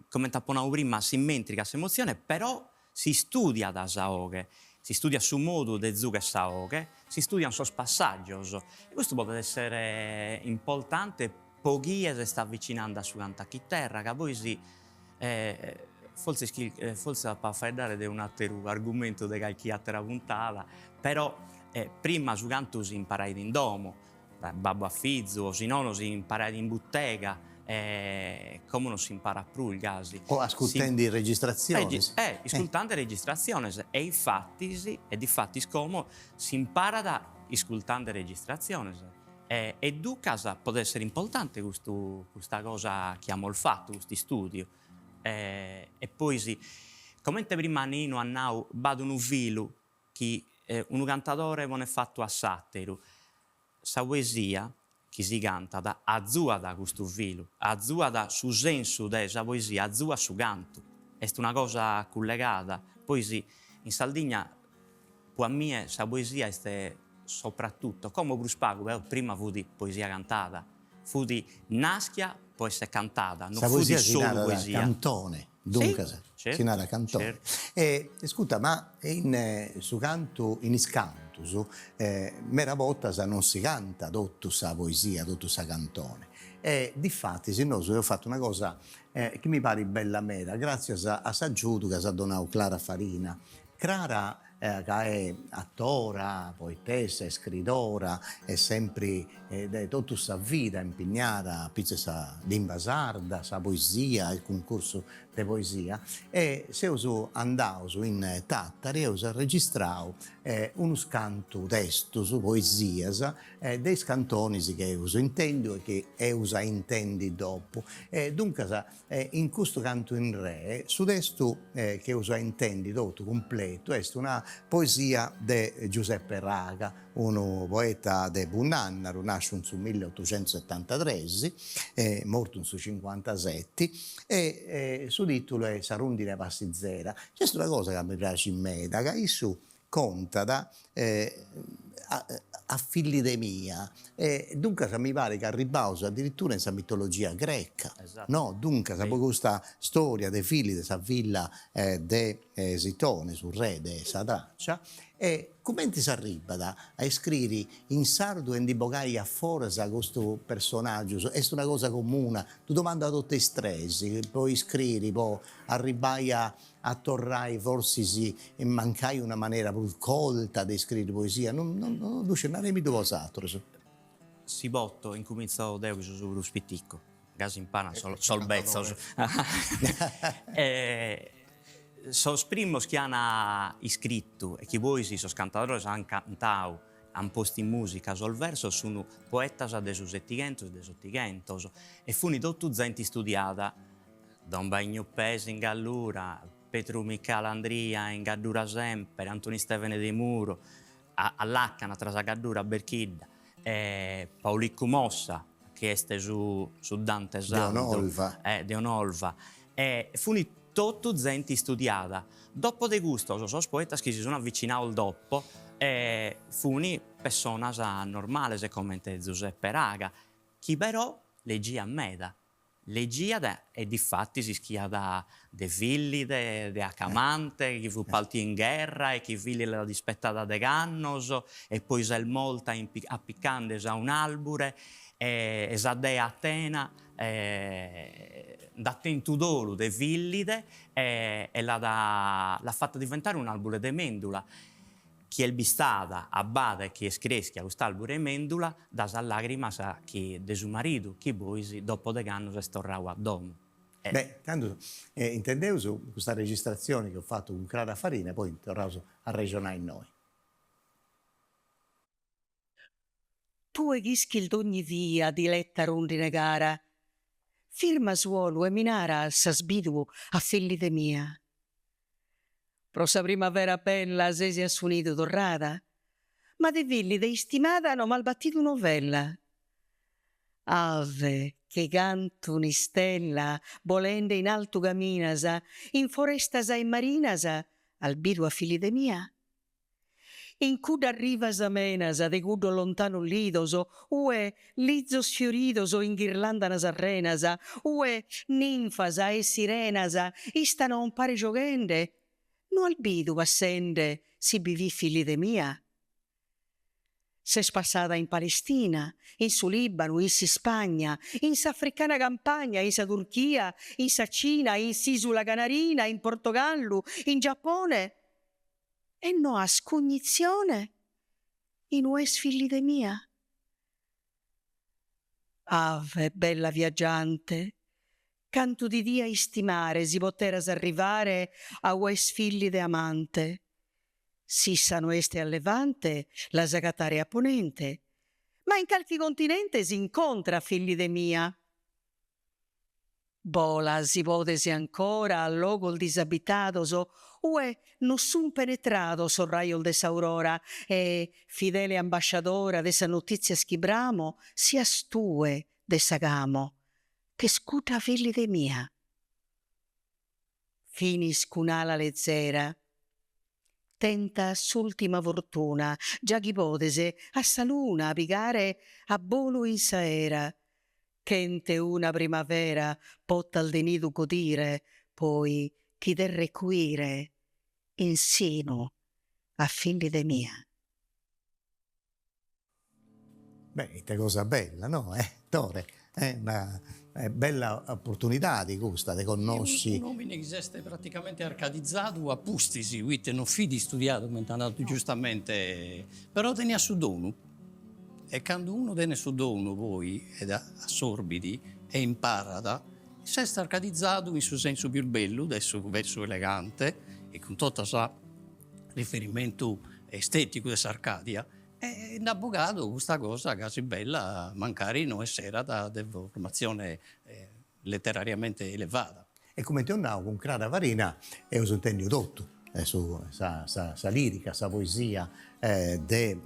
comente apo nadu prima s'immentrigat s'emotzione però s'istudiat sa 'oghe, s'istudiat su modu de zugher sa 'oghe, s'istudian sos passaggios e custu podet essere importante po chie s'est avvicinande a su cantu a chiterra ca poi si Fortzis chi fortzis apo a faeddare de un'àteru argumentu de calchi àtera puntada, però prima su cantu si imparaiat in domo, dae babbu a fizu, o si nono si imparaiat in butega, e como non si imparat prus gasi. O ascurtendi registratziones. Iscultende registratziones e infatis e difatis como si imparat iscultende registratziones E duncas podet essere importante custu custa cosa chi amus fatu, custu istùdiu. E pois, comente prima Nino at nau, b'at unu filu chi unu cantadore ponet fatu a s'àteru. Sa poesia chi si cantat azuat custu filu, azuat su sensu de sa poesia, azuat su cantu. Est una cosa cullegada. Pois in Sardigna Po a mie sa poesia est soprattutto, como prus pagu, però prima fut poesia cantada, fut naschia po esser cantada, non fut solu poesia. Sa poesia si narat cantone, duncas, si narat cantone. E isculta, ma in su cantu, in is cantus, meda bortas non si cantat totu sa poesia, totu sa cantone. E difatis nosu eus fatu una cosa chi mi parit bella meda, gràtzias a s'agiudu ca s'at donau Clara Farina Crara ca est atora, poetessa, iscridora, est sempri de totu sa vida impignada a pitzu 'e sa limba sarda, sa poesia, is cuncursus de poesia e seus andaus in Tàtari e eus arregistrau unus cantu testus, poesias de is cantonis chi eus intendiu e chi eus a intendi dopu. E duncas E in custu cantu in re, su testu chi eus a intendi totu cumpletu est una poesia de Giuseppe Raga, unu poeta de Bunnànnaru, nàsciu in su milliotuxentusetantatres e mortu in su cincuantaseti, e su tìtulu est Sa rundine passizera. Nc'est una cosa ca mi praxit meda, ca issu contat. A Fillide mia, e duncas mi parit ca arribbaus addirittura in sa mitologia greca, no? Duncas po custa storia de Fillide, sa filla de Esitone, su re de sa Tracia, e cumenti s'arribbat a iscriri in sardu e ndi bogai a foras custu personaggius, est una cosa comuna, ddu domandu a totu is tres, po iscriri, po arribbai a a torrai forsis mancai una manera prus colta de iscriri poesia, non non ddu sciu, naremiddu bosatrus. Si poto incumintzo deo chi so su prus piticu, gasi imparan sos betzos. Sos primos chi an iscritu e chi poi sos cantadores an cantadu, an postu in musica sos versos sun poetas de su Settighentos e de s'Ottighentos e fun totu zente istudiada Don Baignu Pes in Gallura, Petru Micalandria in Gaddura semper, Antoni Istevene Demuro, a a làcana tra sa Gaddura a Berchidda, e Pauliccu Mossa, chi est su su Dante sardu. De Onolva. De Onolva. E funi totu zente istudiada. Dopo de custos, sos poetas chi si sun avvicinados dopo, funi pessonas normales comente Zuseppe Raga, chi però legiat meda Legiat e difatis ischiat de Fillide, de Acamante, chi fut partiu in gherra e chi Fillide l'at ispettada degh'annos e poi s'est morta apicandesi a un'albure e sa dea Atena nd'at tentu dolu de Fillide e l'at l'at fatta diventare un'albure de mendula chi est bistada abbada e chi est creschia cust'albure 'e mendula da sas lagrimas chi de su maridu chi pois dopo degh'annos est torradu a domo. E. Beh, tando intendeus custa registratzioni chi eus fatu cun Crara Farina e poi torraus a arrexonai innoi. Tue ch'ischis dogni via, diletta rundine cara, firma su 'olu e mi nara s'as bidu a Fillide mia. Pro sa primavera bella ses a su nidu torrada, ma de Fillide istimada no m'as battidu novella. Ave, chi cantu un'istella bolende in altu caminas, in forestas e marinas as bidu a Fillide mia? In cuddas rivas amenas de cuddos lontanos lidos, ue lizos fioridos inghirlandan sas renas, ue ninfas e sirenas istan umpare gioghende, no as bidu passende si bi fit Fillide mia? Ses passada in Palestina, in su Libanu, in s'Ispagna, in s'africana campagna, in sa Turchia, in sa Cina, in s'isula Canarina, in Portogallu, in Giappone, E no as cugnitzione in ue est Fillide mia? Ave, bella viaggiante, cantu ti dia istimare si poteras arrivare a ue est Fillide amante. S'issa no est a levante, l'as agatare a ponente, ma in calchi continente s'incontrat Fillide mia. Bola, si podes ancora, a logos disabitados, ue no sun penetrados sos rajos de s'aurora e, fidele ambasciadora de sas notitzias chi bramo, sias tue de sa ch'amo, ch'est cudda Fillide mia. Finis cun ala lezera. Tenta s'ultima fortuna, già chi podes, a sa luna pigare a bolu in s'aera, chent'e una primavera potas de nidu godire, poi chi des recuire in sinu a Fillide mia. Beh, ite cosa bella, no? Eh, Tore, eh, una bella oportunidadi custa de connosci. Un'omine chi s'est praticamente arcadizzadu a pustis, poite non fit istudiadu, comente at nadu giustamente, però teniat su donu, e cando unu tenet su donu poi ed assorbit e imparat, s'est arcadizzadu in su sensu pius bellu de su versu elegante e cun tota sa riferimentu esteticu de s'Arcadia, e nd'at bogadu custa cosa gasi bella mancari no esserat de formatzione letterariamente elevada. E cumenti eus nau cun Crara Farina eus intendiu totu, su sa sa lirica, sa poesia de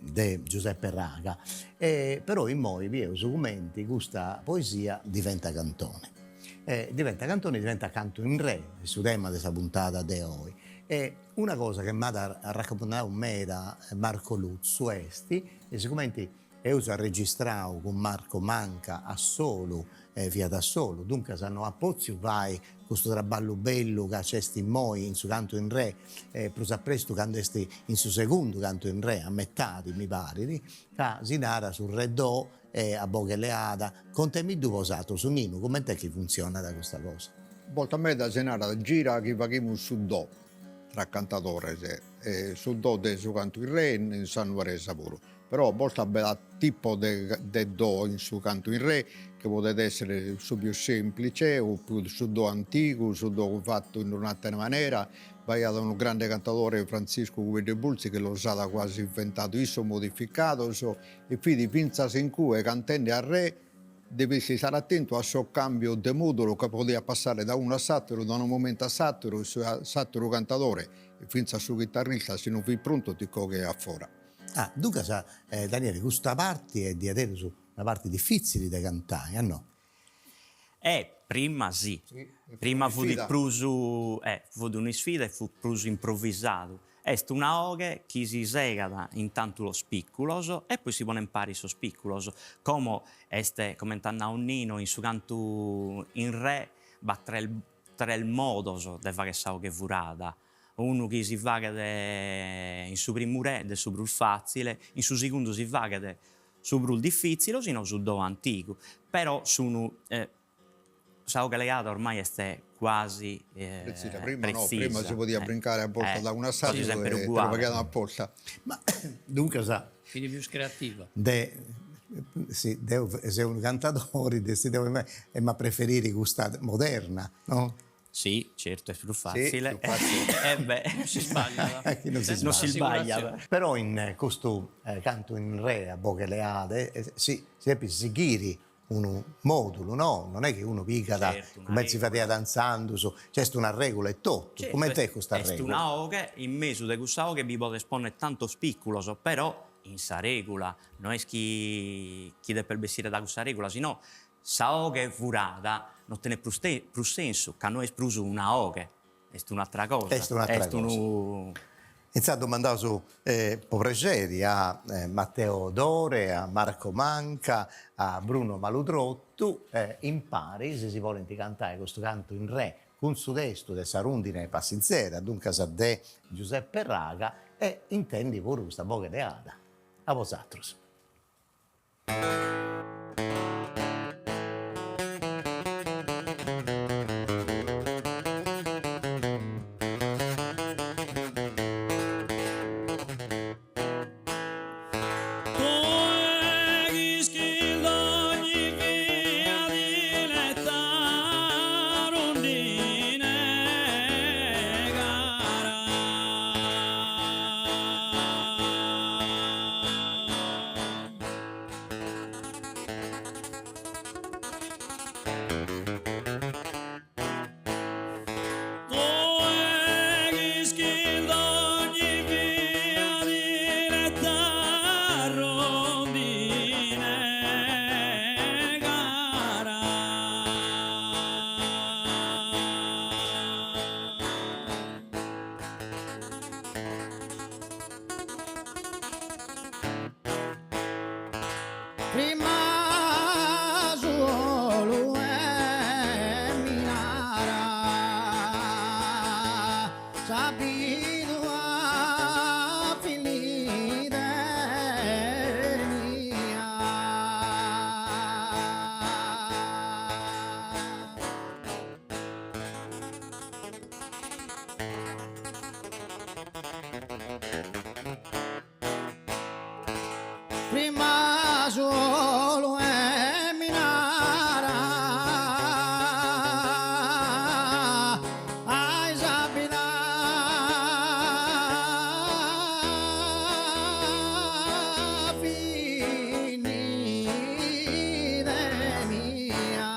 de Giuseppe Raga, e però immoi bieus cumenti custa poesia diventat cantone. Diventat cantone, diventat cantu in re, su tema de sa puntada de oi. E una cosa chi m'at arracumandau meda Marco Lutzu est, e sigumenti eus arregistrau cun Marco Manca a solu, fiat a solu, duncas no at potziu fai custu traballu bellu ca nc'est immoi in su cantu in re, prus a prestu candu est in su segundu cantu in re, a metadi mi parit, ca si narat su re do e a boghe leada, contemiddu bosatrus, Ninu, coment'est chi funtzionat custa cosa? Bortas meda si narat gira chi faghimus su do tra cantadores, e su do de su cantu in re in sa nuoresa puru, però a bortas b'at tipos de do in su cantu in re chi podet essere su pius semplice o su do antigu, su do fatu in un'atera manera, B'aiat unu grande cantadore Frantziscu Cubeddu Bulzi chi los at quasi inventadu issu modificados e fit fintzas in cue cantende a re devias istare atentu a sos cambios de modulu ca podiat passare da unu a s'ateru, da unu momentu a s'ateru, s'ateru cantadore e fintzas su chitarrista si non fit prontu ti ch'ogaiat a fora. Ah, duncas Daniele custa parti est diaderus una parti difitzili de cantai, a no? E prima si, prima fut prus, fut un'isfida e fut prus improvisadu. Est una 'oghe chi si segat in tantos pìculos e poi si ponen paris sos pìculos. Como est, comente at nadu Nino, in su cantu in re b'at tres tres modos de fagher sa 'oghe furada, unu chi si faghet in su primu re, de su prus fàtzile, in su segundu si faghet su prus difitzile o si no su do antigu, però sun sa 'oghe leada ormai est quasi pretzisa, prima no, prima si podiat brincare a bortas da una a s'atera e ti lu faghiat aposta. Ma duncas. Fit pius creativa. De si deu seu unu cantadori de si deu emu a preferiri custa moderna no? Si, certu est prus fatzile. E beh. Non si sbagliat. Non si sbagliat. Però in custu cantu in re a boghe leada si depit sighiri unu modulu, no? Non est chi unu pigat cumenti si fadiat intzandus, nc'est una regula e totu, cumenti est custa regula? Est una 'oghe, in mesu de cussa 'oghe bi podes ponner tantos pìculos, però in sa regula, no est chi chi depes bessire da cussa regula, si no Sa 'oghe furada no tenet prus prus sensu, ca no est prus una 'oghe, est un'atra cosa. Est un'atra cosa. Unu. Intzandus domandaus po prexeri a Matteo Dore, a Marco Manca, a Bruno Maludrottu, imparis si bolint cantai custu cantu in re cun su testu de sa rundine passizera, duncas de Giuseppe Raga, e intendi puru custa boghe leada. A bosatrus. Prima su 'olu e mi nara S'as bidu a Fillide mia. Prima su 'olu e mi nara Ais a bida Fillide mia.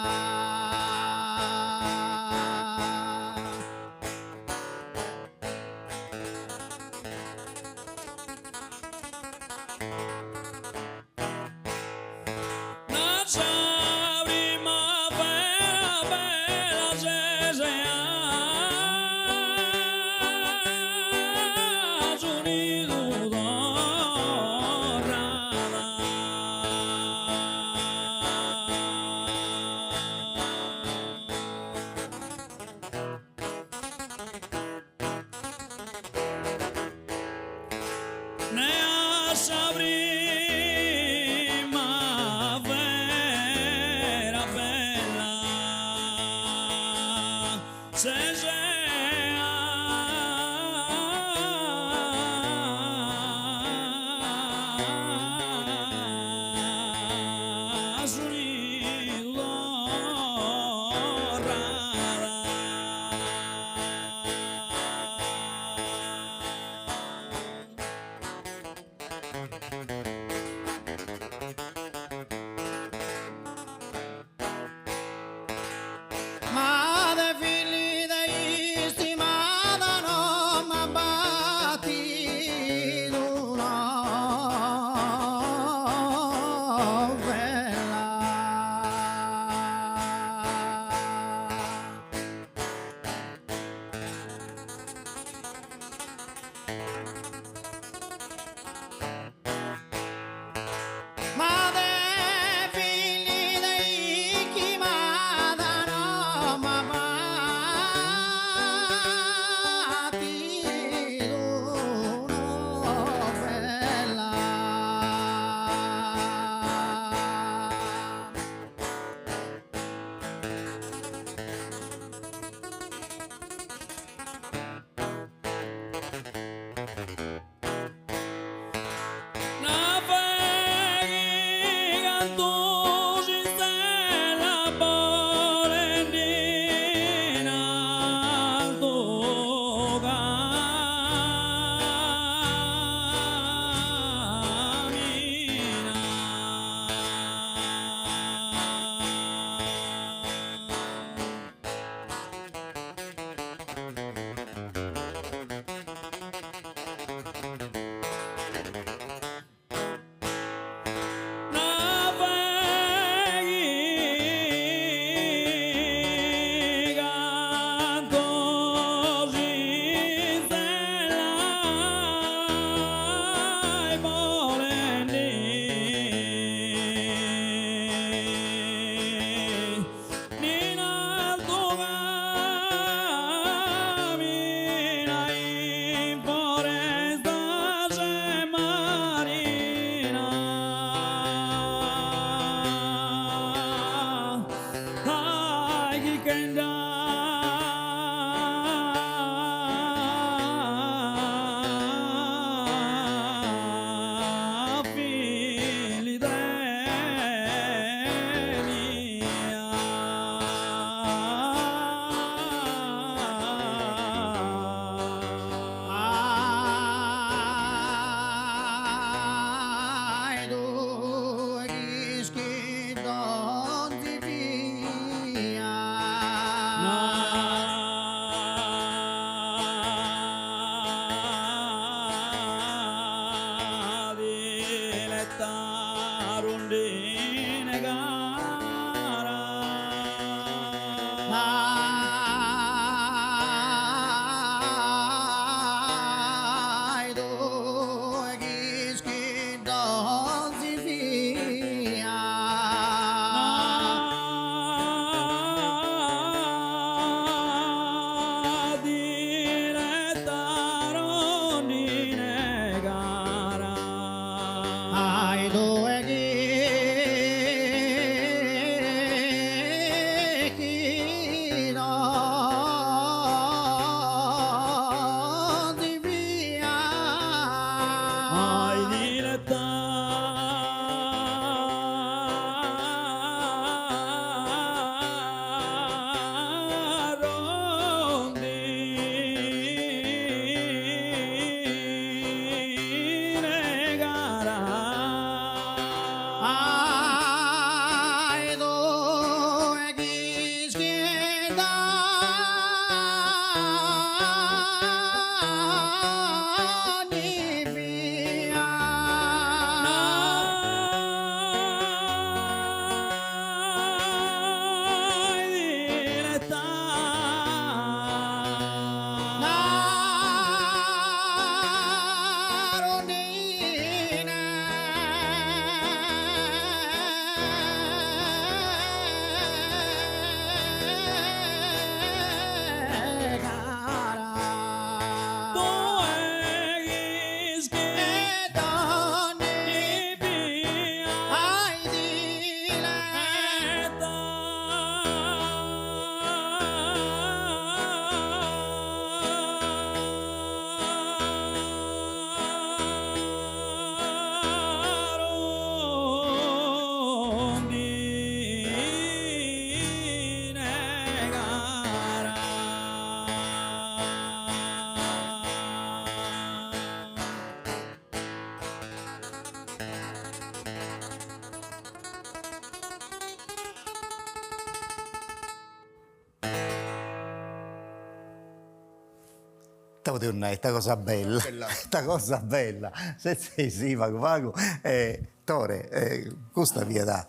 Ita podeus nai, ita cosa bella, ita cosa bella, setzeisì pagu pagu e Tore, custa fiat.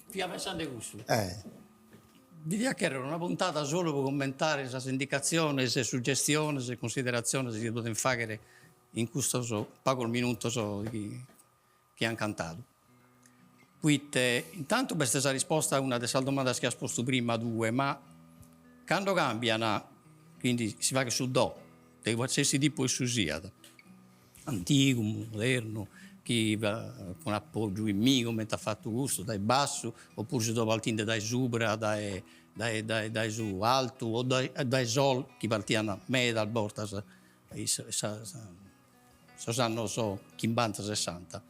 Fia pensende cussu. Bi diat cherrer una puntada solu pro commentare sas indicatziones e sugestiones e cunsideratziones chi si podent fagher in custos pagos minutos chi chi an cantadu. Poite intantu b'est sa risposta a una de sas domandas chi as postu prima tue, ma cando cambian, quindi si faghet su do, de qualsiasi tipu issu siat, antigu, modernu, chi cun apoggiu in mi comente at fatu custu, dae bassu, oppuru su do partinde dae subra, dae dae dae dae su altu o dae dae sol chi partian medas bortas sa sos annos chimbanta sessanta.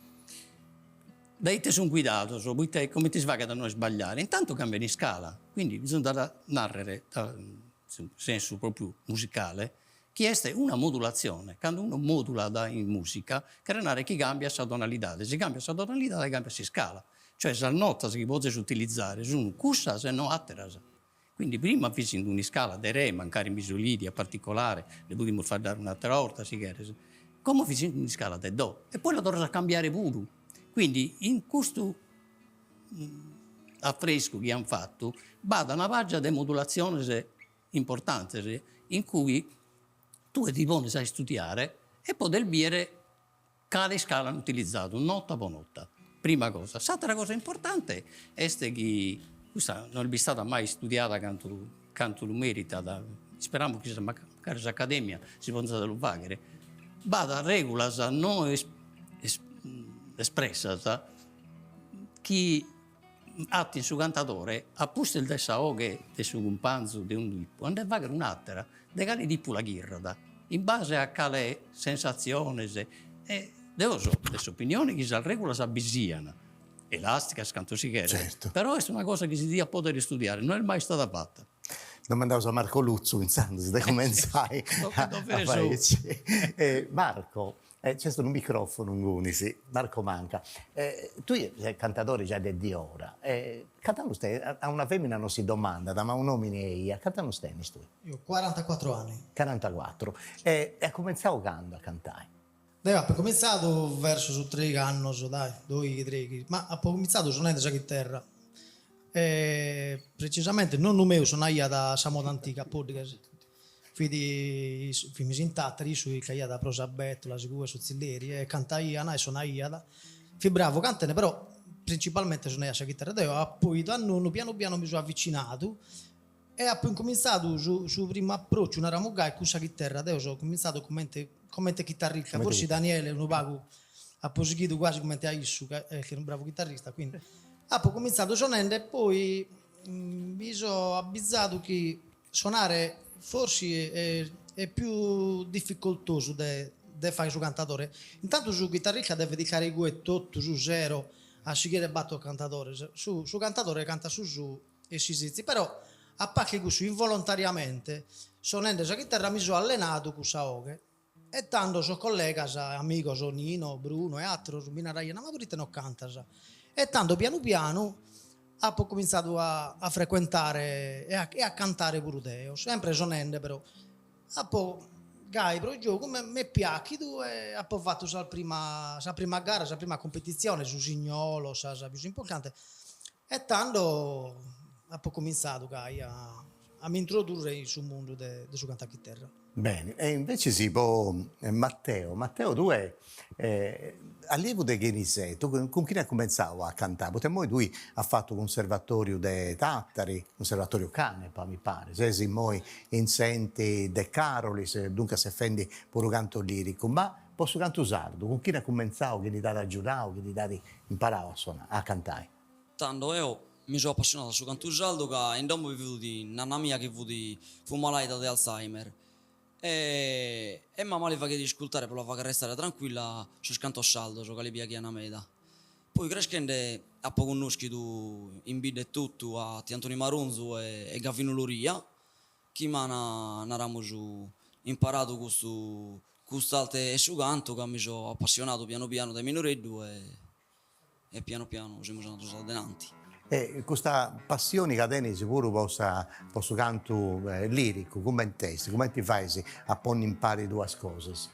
Dae ite sun guidados, poite comente si faghet a no isbagliare, intantu cambian iscala, quindi bisonzat narrer in sensu propriu musicale chi est una modulatzione, cando unu modulat in musica cheret narrer chi cambiat sa tonalidade, si cambiat sa tonalidade cambiat s'iscala, cioè sas notas chi podes utilizare sun cussas e no atteras. Quindi prima fis in un'iscala de re, mancari misolidia particolare, nde podimus faeddare un'atera 'orta si cheres, como fis in un'iscala de do e poi la torras a cambiare puru, quindi in custu afrescu chi an fatu b'at una paja de modulatziones importantes in cui tue ti pones a istudiare e podes biere cale iscala an utilizadu nota po nota, prima cosa. S'atera cosa importante est chi, custa no est bistada mai istudiada cantu cantu lu meritat, isperamus chi mancari s'Academia si ponzat a lu faghere, b'at regulas no espressas chi atin su cantadore a pustis de sa 'oghe de su cumpanzu de unu tipu a nde fagher un'atera de cale tipu la chirrat in base a cale sensatziones e deo so de s'opinione chi sas regulas bi sian elasticas cantu si cheret però est una cosa chi si diat poder istudiare no est mai istada fata. Domandaus a Marco Lutzu intzandus de cumentzai a fai aici. Marco, nc'est unu microfonu ingunis, Marco Manca, tui ses cantadori giai de diora, cant'annus tenis, a una femina non si domandat, ma a un'omini eia, cant'annus tenis tui? Io 44 anni. Carantacuatru, e as cumentzau candu a cantai? Deo apo comintzadu verso sos treighi annos, dai, doighi treighi, ma apo comintzadu sonende sa chiterra e precisamente nonnu meu sonaiat sa moda antiga a poddighes, fit fimis in Tattari, issu chircaiat pro sa betula, igue su tzilleri e cantaian e sonaiat, fit bravu cantende però principalmente sonaiat sa chiterra, deo apo 'idu a nonnu, pianu pianu mi so avvicinadu E apo incumintzadu su su primu aprociu, naramus gai, cun sa chiterra, deo so cumintzadu comente comente chitarrista, forsi Daniele unu pagu apo sighidu quasi comente a issu ca est unu bravu chitarrista, quindi apo cumintzadu sonende e poi mi so abbizadu chi sonare forsi est pius difficoltosu de de fagher su cantadore, intantu su chitarrista devet istare igue totu su sero a sighire battor cantadores, su su cantadore cantat su suo e si setzit, però a parte cussu involontariamente sonende sa chiterra mi so allenadu cussa 'oghe e tando sos collegas, amigos Nino, Bruno e atteros mi naraian ma proite no cantas? E tando pianu pianu apo comintzadu a a frecuentare e a e a cantare puru deo, sempre sonende però, apo gai pro giogu m'est piachidu e apo fatu sa prima sa prima gara, sa prima cumpetizione, s'Usignolo, sa sa pius importante E tando apo comintzadu gai a a m'introdurre in su mundu de de su cantu a chiterra. Beni, e invecis po Matteo, Matteo tue allievu de chini ses, tui cun chini as cumentzau a cantai, poita immoi tui as fatu cunservatoriu de Tatari, cunservatoriu Canepa mi parit, ses immoi in s'enti De Carolis, duncas ses fendi puru cantu liricu, ma po su cantu sardu cun chini as cumentzau, chini t'at agiudau, chini t'at imparau a sonai, a cantai? Tando eo mi so appassionadu a su cantu sardu ca in domo bi fut nanna mia chi fut fut malaida de Alzheimer e e mama li faghiat iscultare pro la fagher restare tranquilla sos cantos sardos ca li piaghian meda. Poi creschende apo connoschidu in bidda etotu a tiu Antoni Maronzu e Gavinu Loria chi m'an, naramus, imparadu custu cust'arte 'e su cantu ca mi so appassionadu pianu pianu dae minoreddu e e pianu pianu semus andados a denanti. E custa passioni ca tenis puru po sa po su cantu liricu, cument'est, cumenti fais a ponni impari duas cosas?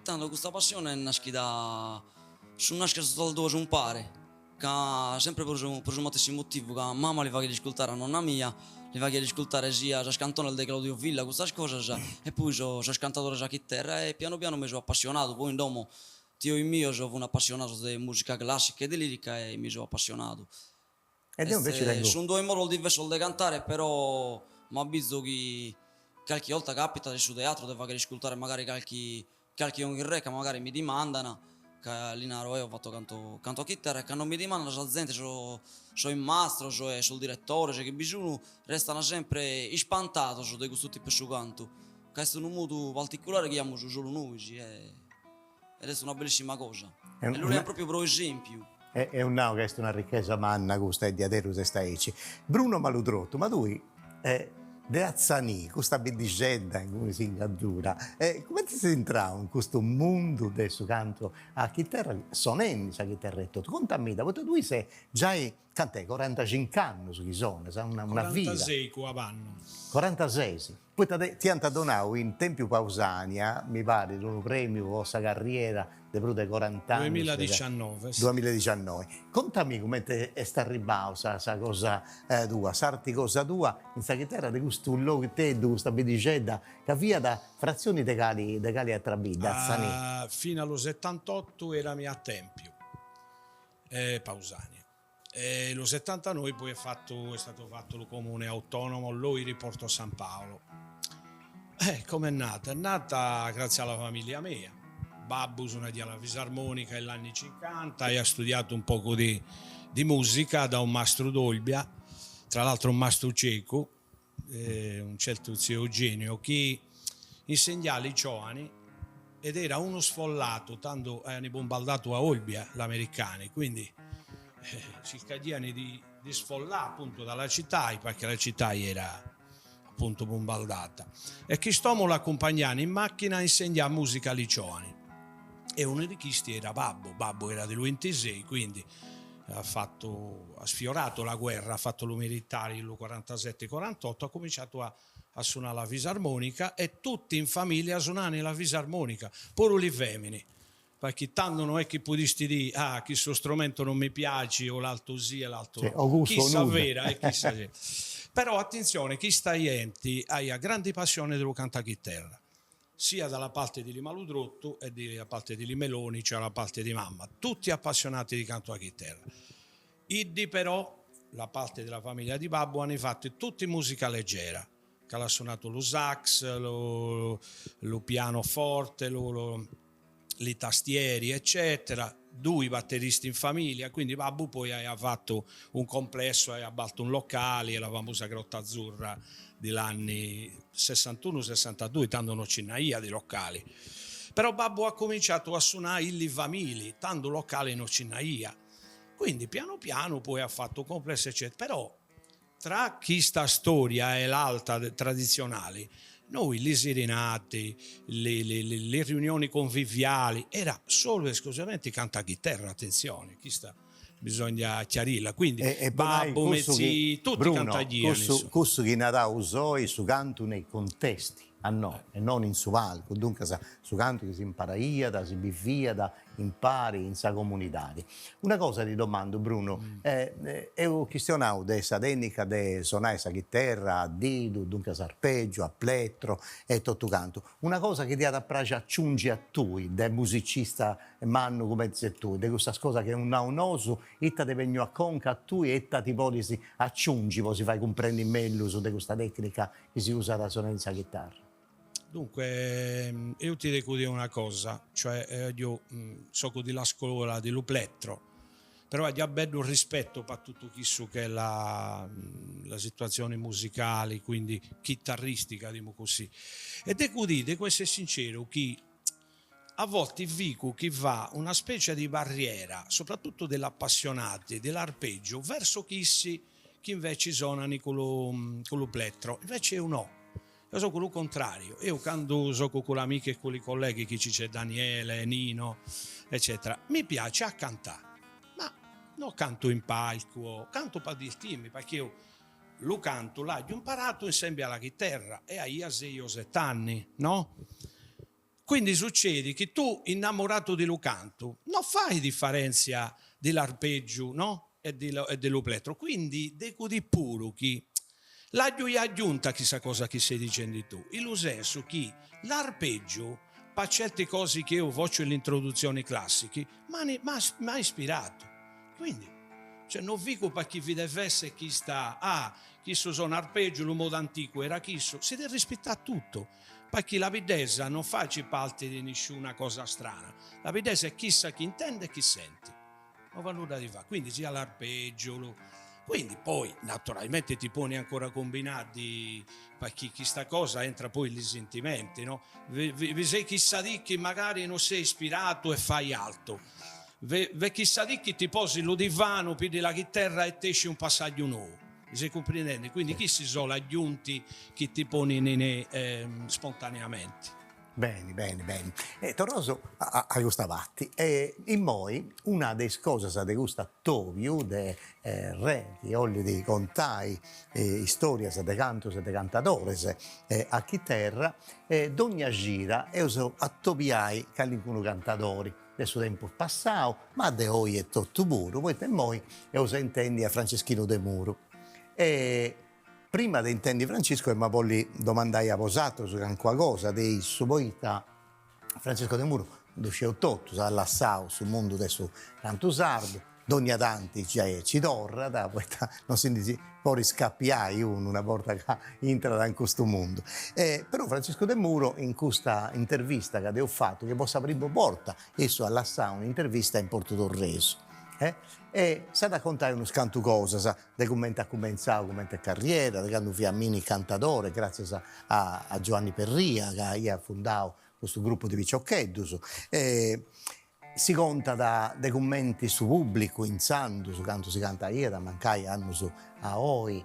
Tando custa passione est naschida, sun naschidas totas duas umpare, ca sempre pro su pro su matessi motivu, ca mama li faghiat iscultare a nonna mia, li faghiat iscultare sia sas cantones de Claudio Villa, custas cosas, e poi sos sos cantadores a chiterra e pianu pianu mi so appassionadu, poi in domo Tiois mios fun appassionados de musica classica e de lirica e mi so appassionadu. E deo invece tengu. Sun duos modos diversos de cantare però m'abbizo chi calchi 'olta capitat in su teatru de fagher iscultare magari calchi calchi 'oghe in re ca magari mi dimandan ca li naro eo fatto canto canto a chiterra e cando mi dimandan sa zente sos sos mastros e sos direttores chi bi sun restan sempre ispantados de custu tipu 'e su cantu ca est unu modu particulare chi amus solu nois e Ed est una bellissima cosa. E lu lean propriu pro esempiu. Eus nau ca est una richesa manna custa e diaderus est aici. Bruno Maludrottu, ma tui de Atzanì, custa biddixedda inguni in Gaddura, cumenti ses intrau in custu mundu de su cantu a chiterra, sonendi sa chiterra etotu? Contamidda, poita tui ses giai Cant'est? Corantacinc'annus chi sonas, una vida. Corantasei ocannu. Corantases. Poita ti ant donau in Tèmpiu Pausania, mi parit, unu prèmiu po sa carriera de prus de corant'annus. Duemiladiciannoe. Duemiladiciannoe. Contami cumenti est arribau sa sa cosa tua, s'arti cosa tua in sa chiterra de custu loghiteddu, custa biddixedda ca fiat fratzioni de cali de cali atra bidda, Atzanì? Fino allo settantotto erami a Tèmpiu Pausania. E lo settantanoi poi è fatto, è stato fatto lu comune autonomo Loiri Porto San Paolo. Eh, come è nata? È nata grazie alla famiglia mia. Babbu sonaiat la fisarmonica in l'anni cincanta e ha studiato un poco di di musica da un mastru d'Olbia, tra l'altro un mastru ciecu, un certo zio Eugenio, chi insegnà li giovani ed era unu sfollato, tando aian bombardatu a Olbia l'americani, quindi circaian di di sfollà appunto dalla città, perché la città era appunto bombardata, e chist'omo l'accumpagnàn in macchina a insegnà musica a li giovani e unu di chisti era babbu, babbu era de lu 'intisei, quindi ha fatto, ha sfiorato la guerra, ha fatto lu militari lu quarantasette quarantotto, ha cominciato a a sonà la fisarmonica e tutti in familia sonàni la fisarmonica, puru li femini, perché tando no est chi podisti dì, ah chissu strumento non mi piaci o l'altu sì e l'altu no, chissa vera e chissa sì. Però attenzione, chista jenti aiat grandi passione de lu cantu a chiterra, sia dalla parte di li Maludrottu e dalla parte di li Meloni, cioè la parte di mamma, tutti appassionati di cantu a chiterra. Iddi però, la parte della famiglia di babbu, ant fatu tutti musica leggera, ca l'at sonatu lu sax, lu lu pianoforte, lu lu li tastieri eccetera, dui batteristi in familia, quindi babbu poi aiat fatu un complesso, aiat abertu un locali, la famosa Grotta Azzurra di l'anni sessantunu sessantadui, tando no ci nd'aiat di locali, però babbu at cominciatu a sonai in li famili, tando locali no ci nd'aiat Quindi pianu pianu poi at fatu complesso eccetera, però tra chista storia e l'altra tradizionali, noi li serenate, le le le riunioni conviviali, era solu e esclusivamente cantu a chiterra, attenzione, chista bisogna chiarilla, quindi babbu, mezzì, tutti cantaian. Cussu cussu chi naraus oi su cantu nei contesti, a no, e non in su palcu, duncas su cantu chi s'imparaiat, si biviat impari in sa comunidadi. Una cosa ti domandu Bruno, eus chistionau de sa tecnica de sonai sa chiterra a didu, duncas arpeggiu, a plettro e totu cantu. Una cosa chi t'iat a praxi aciungi a tui de musicista mannu cumenti ses tui, de cussas cosas chi eus nau nosu, ita t'est benniu a conca a tui e ita ti podis aciungi po si fai cumprendi mellus de custa tecnica chi si usat sonendi sa chitarra? Dunque, eo ti deco dì una cosa, cioè io so di la scuola di lu plettro, però aio bellu rispetto pa tuttu chissu che è la la situazione musicali, quindi chitarristica, dimu così. E deco dì, deco essere sinceru, chi a volte vico chi v'at una specie di barriera, soprattutto de l'appassionati de l'arpeggio, verso chissi chi invece sonant cun lu cun lu plettro, invece eo no, Eo so lu contrariu, eo candu so cun l'amichi e cun li colleghi chi ci c'est Daniele, Nino, eccetera, mi piace a cantà, ma. No canto in palcu o canto pa divertirmi, perché eo lu cantu l'aggio imparato insieme alla chiterra e aia sei o sett'anni, no? Quindi succedi chi tu innamorato di lu cantu no fai differenzia di l'arpeggiu, no? E di e de lu plettro, quindi decu di puru chi l'aggio ia aggiunta chissa cosa chi sei dicendi tu, in lu sensu chi l'arpeggiu pa certi cosi chi eo faccio in l'introduzioni classiche m'at ispiratu, quindi cioè no fico pa chi vi dev'esse chista, ah, chissu sona arpeggiu, lu modu anticu era chissu, si deve rispettare tutto, Perché la biddesa non faci parti di nisciuna cosa strana, la biddesa è chissa chi intende e chi senti, no b'at nudda di fai, quindi sia l'arpeggio, lu quindi poi naturalmente ti poni ancora a cumbinà di perché chista cosa entra poi in li sentimenti, no, vi sei chissa dì chi magari non sei ispirato e fai altro, v'è chissa dì chi ti posi lu divano, pigli la chiterra e t'esci un passaggio nou. Mi sei cumprendende? Quindi chissi so l'aggiunti chi ti ponin spontaneamenti. Beni, beni, beni. E torraus a a custa parti. E immoi una de is cosas de custu atobiu de Re chi 'ollit contai istorias de cantus e de cantadores a chiterra, dogna cida eus a atobiai calincunu cantadori de su tempus passau, ma de oi etotu puru, poita immoi eus a intendi a Franceschinu Demuru. E prima de intendi Francisco emu a bolli domandai a bosatrus calincuna cosa de issu, poita Francisco Demuru ddu scieus totus, at lassau su mundu de su cantu sardu, Dogna tanti giai ci torrat, poita non si ndi podit scapiai unu una borta ca intrat in custu mundu. Però Franciscu Demuro in custa intervista ca dd'eus fatu, chi po sa primu borta issu at lassau un'intervista in portudorresu, e s'at a contai unus cantu cosas de cumenti at cumentzau cumenti carriera, de candu fiat mini cantadore gratzias a Giuanni Perria ca iat fundau custu gruppu de piciocheddus Si contat de cumenti su pùblicu intzandus, candu si cantaiat, mancai annus a oi,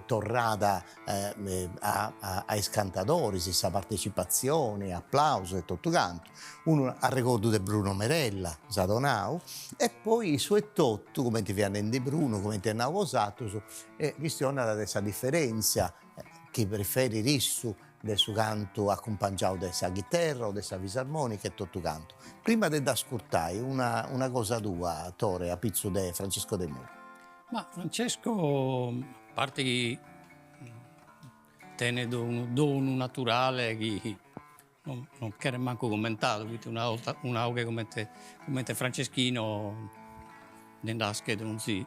torràt a is cantadoris sa partecipatzioni, aplausu e totu cantu. Unu arregordu de Bruno Merella s'at donau e poi issu etotu, cumenti fiat nendi Bruno, cumenti at nau bosatrus, chistionat de sa diferèntzia chi preferit issu de su cantu acumpangiau de sa chiterra o de sa fisarmonica e totu cantu. Prima de dd'ascurtai, una una cosa tua, Tore, apitzu de Francesco Demuro. Ma Francesco, a parte chi tenet unu donu naturale chi non non cheret mancu commentadu, poita una 'olta una 'oghe comente comente Franceschino nde naschet 'onzi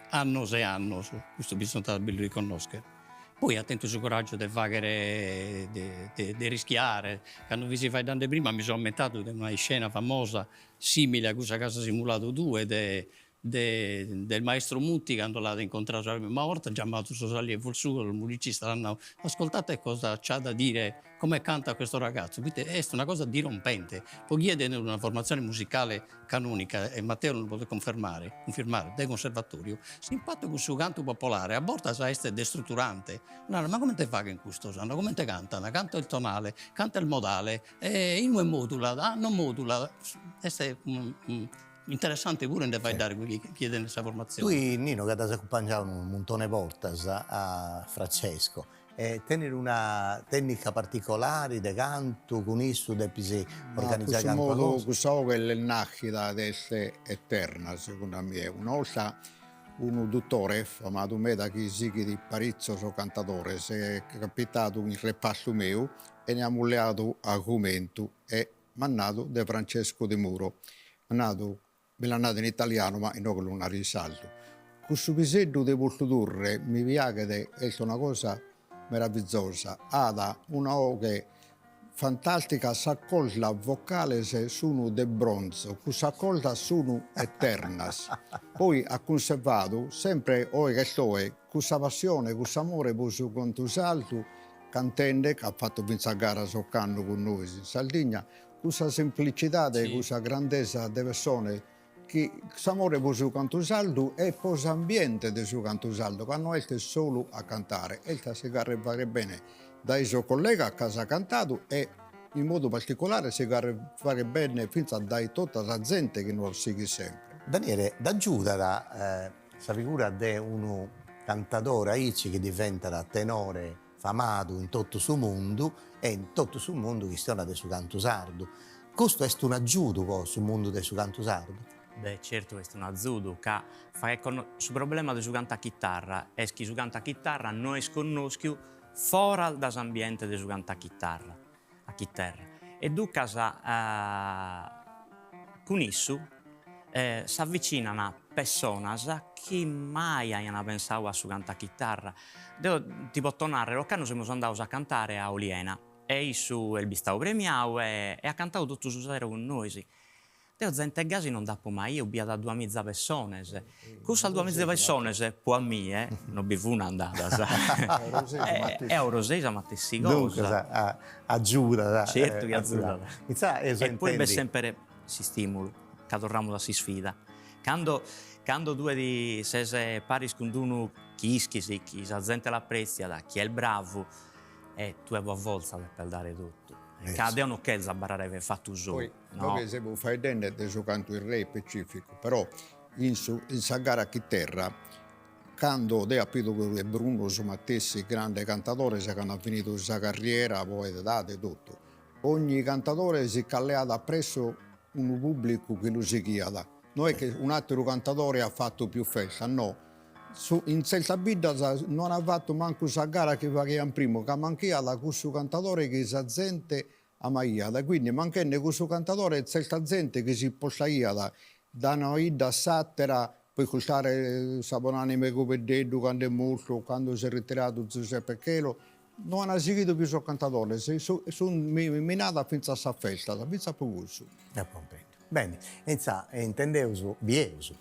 annos e annos, custu bisonzat a bi lu riconnoschere. Poi at tentu su coraggiu de faghere de de rischiare, cando fis faeddende prima mi so ammentadu de una iscena famosa simile a cussa chi as simuladu tue de de del maestro Muti cando l'at incontradu sa prima 'orta, at giamadu sos allievos suos, sos musicistas, at nadu, ascoltate cosa c'ha da dire, come canta questo ragazzo, poite est una cosa dirompente, po chie tenet una formatzione musicale canonica, e Matteo lu podet confermare, cunfirmare, de conservatoriu, s'impattu cun su cantu popolare a bortas est destruturante, naran, ma comente faghen custos, comente cantan, canta il tonale, canta il modale, e inue modulat, ah non modulat, est Interessante puru nde faeddare cun chie tenet sa formatzione. Tui Nino ca dd'as acumpangiau unu muntone 'e bortas a Francesco, tenit una tecnica particolari de cantu, cun issu depis organizai calincuna cosa? Cussa 'oghe l'est nàschida ed est eterna segundu a mie, una 'olta unu dutore famadu meda chi sighit paritzos cantadores est capitadu in repartu meu e ne amus leadu argumentu e M'at nadu de Francesco Demuro. M'at nadu, mi l'at nadu in italianu ma inoghe lu naro in sardu, cussu piseddu de Portu Turre mi piaghet, est una cosa meravizosa, at una 'oghe fantastica, sas cordas vocales sun de bronzo, cussas cordas sun eternas. Poi at cunservadu sempre, oe ch'est oe, cussa passione, cuss'amore pro su cantu sardu Cantende, ca at fatu fintzas garas ocannu cun nois in Sardigna, cussa semplicidade, cussa grandesa de pessone, chi s'amore pro su cantu sardu e pro s'ambiente de su cantu sardu, ca no est solu a cantare, est a si fagher fagher bene dae sos collegas ca as cantadu e in modu particolare si fagher fagher bene fintzas dae tota sa zente chi nos sighit sempre. Daniele, dd'agiudat sa figura de unu cantadore aici chi diventat tenore famadu in totu su mundu e in totu su mundu chistionat de su cantu sardu. Custu est un'agiudu po su mundu de su cantu sardu? Beh, certu est un'azudu, ca faghet conno su problema de su cantu a chitarra est chi su cantu a chitarra no est connoschiu foras da s'ambiente de su cantu a chitarra, a chiterra. E duncas cun issu s'avvicinan pessonas chi mai aian pensadu a su cantu a chitarra. Deo ti poto narrer, ocannu semus andados a cantare a Oliena e issu est bistadu premiadu e at cantadu totu su sero cun nois. Deo zente gasi non nd'apo mai 'iu, bi at duamiza pessones. Cussas duamiza pessones, po a mie, non bi fun andadas. E a Orosei sa matessi cosa. Duncas agiudat. Certu chi agiudat. E poi b'est semper s'istimulu, ca torramus a s'isfida. Cando cando tue ti ses paris cun d'unu chi ischis chi sa zente l'apretziat, chi est bravu, e tue po fortza depes dare totu. Ca deo non cherzo abarrare fatu sou. Poi inoghe semus faeddende de su cantu in re ispecìficu, però in su in sa gara a chiterra, cando deo apo 'idu e Bruno su matessi grande cantadores chi an finidu sa carriera po edade totu, ogni cantadore si ch'at leadu apressu unu pubblicu chi lu sighiat, no est chi un'atteru cantadore at fatu pius festa, no, su in tzertas biddas no an fatu mancu sa gara chi faghian primu ca manchiat cussu cantadore chi sa zente amaiat, quindi manchende cussu cantadore tzerta zente chi si postaiat da una 'idda a s'attera po iscurtare sa bonanima 'e Cubeddeddu cando est mortu o cando s'est ritiradu Zuseppe Chelo, no an sighidu pius sos cantadores, sun minadas fintzas sas festas, fintzas pro cussu. Apo cumprendiu. Beni, e intzà intendeus, bieus,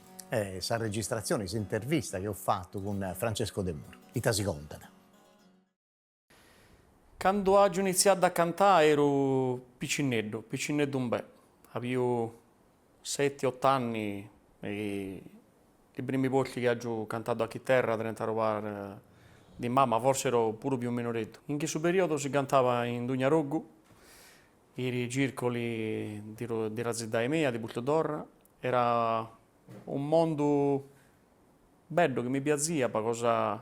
sa registratzioni, s'intervista chi eus fatu cun Francesco Demuro. Ita si contat? Candu agiu iniziadu a cantai eru picinneddu, picinneddu un bè, aviu seti ot'anni e i primi bolti chi agiu cantadu a chiterra drent'a ru bar di mama, forsi ero puru più minoreddu. In cussu periodu si cantava in dugna rogu, in i circoli di di ra ziddai mia, di Pultudorra, era un mondu Bellu chi mi piaziat pa cosa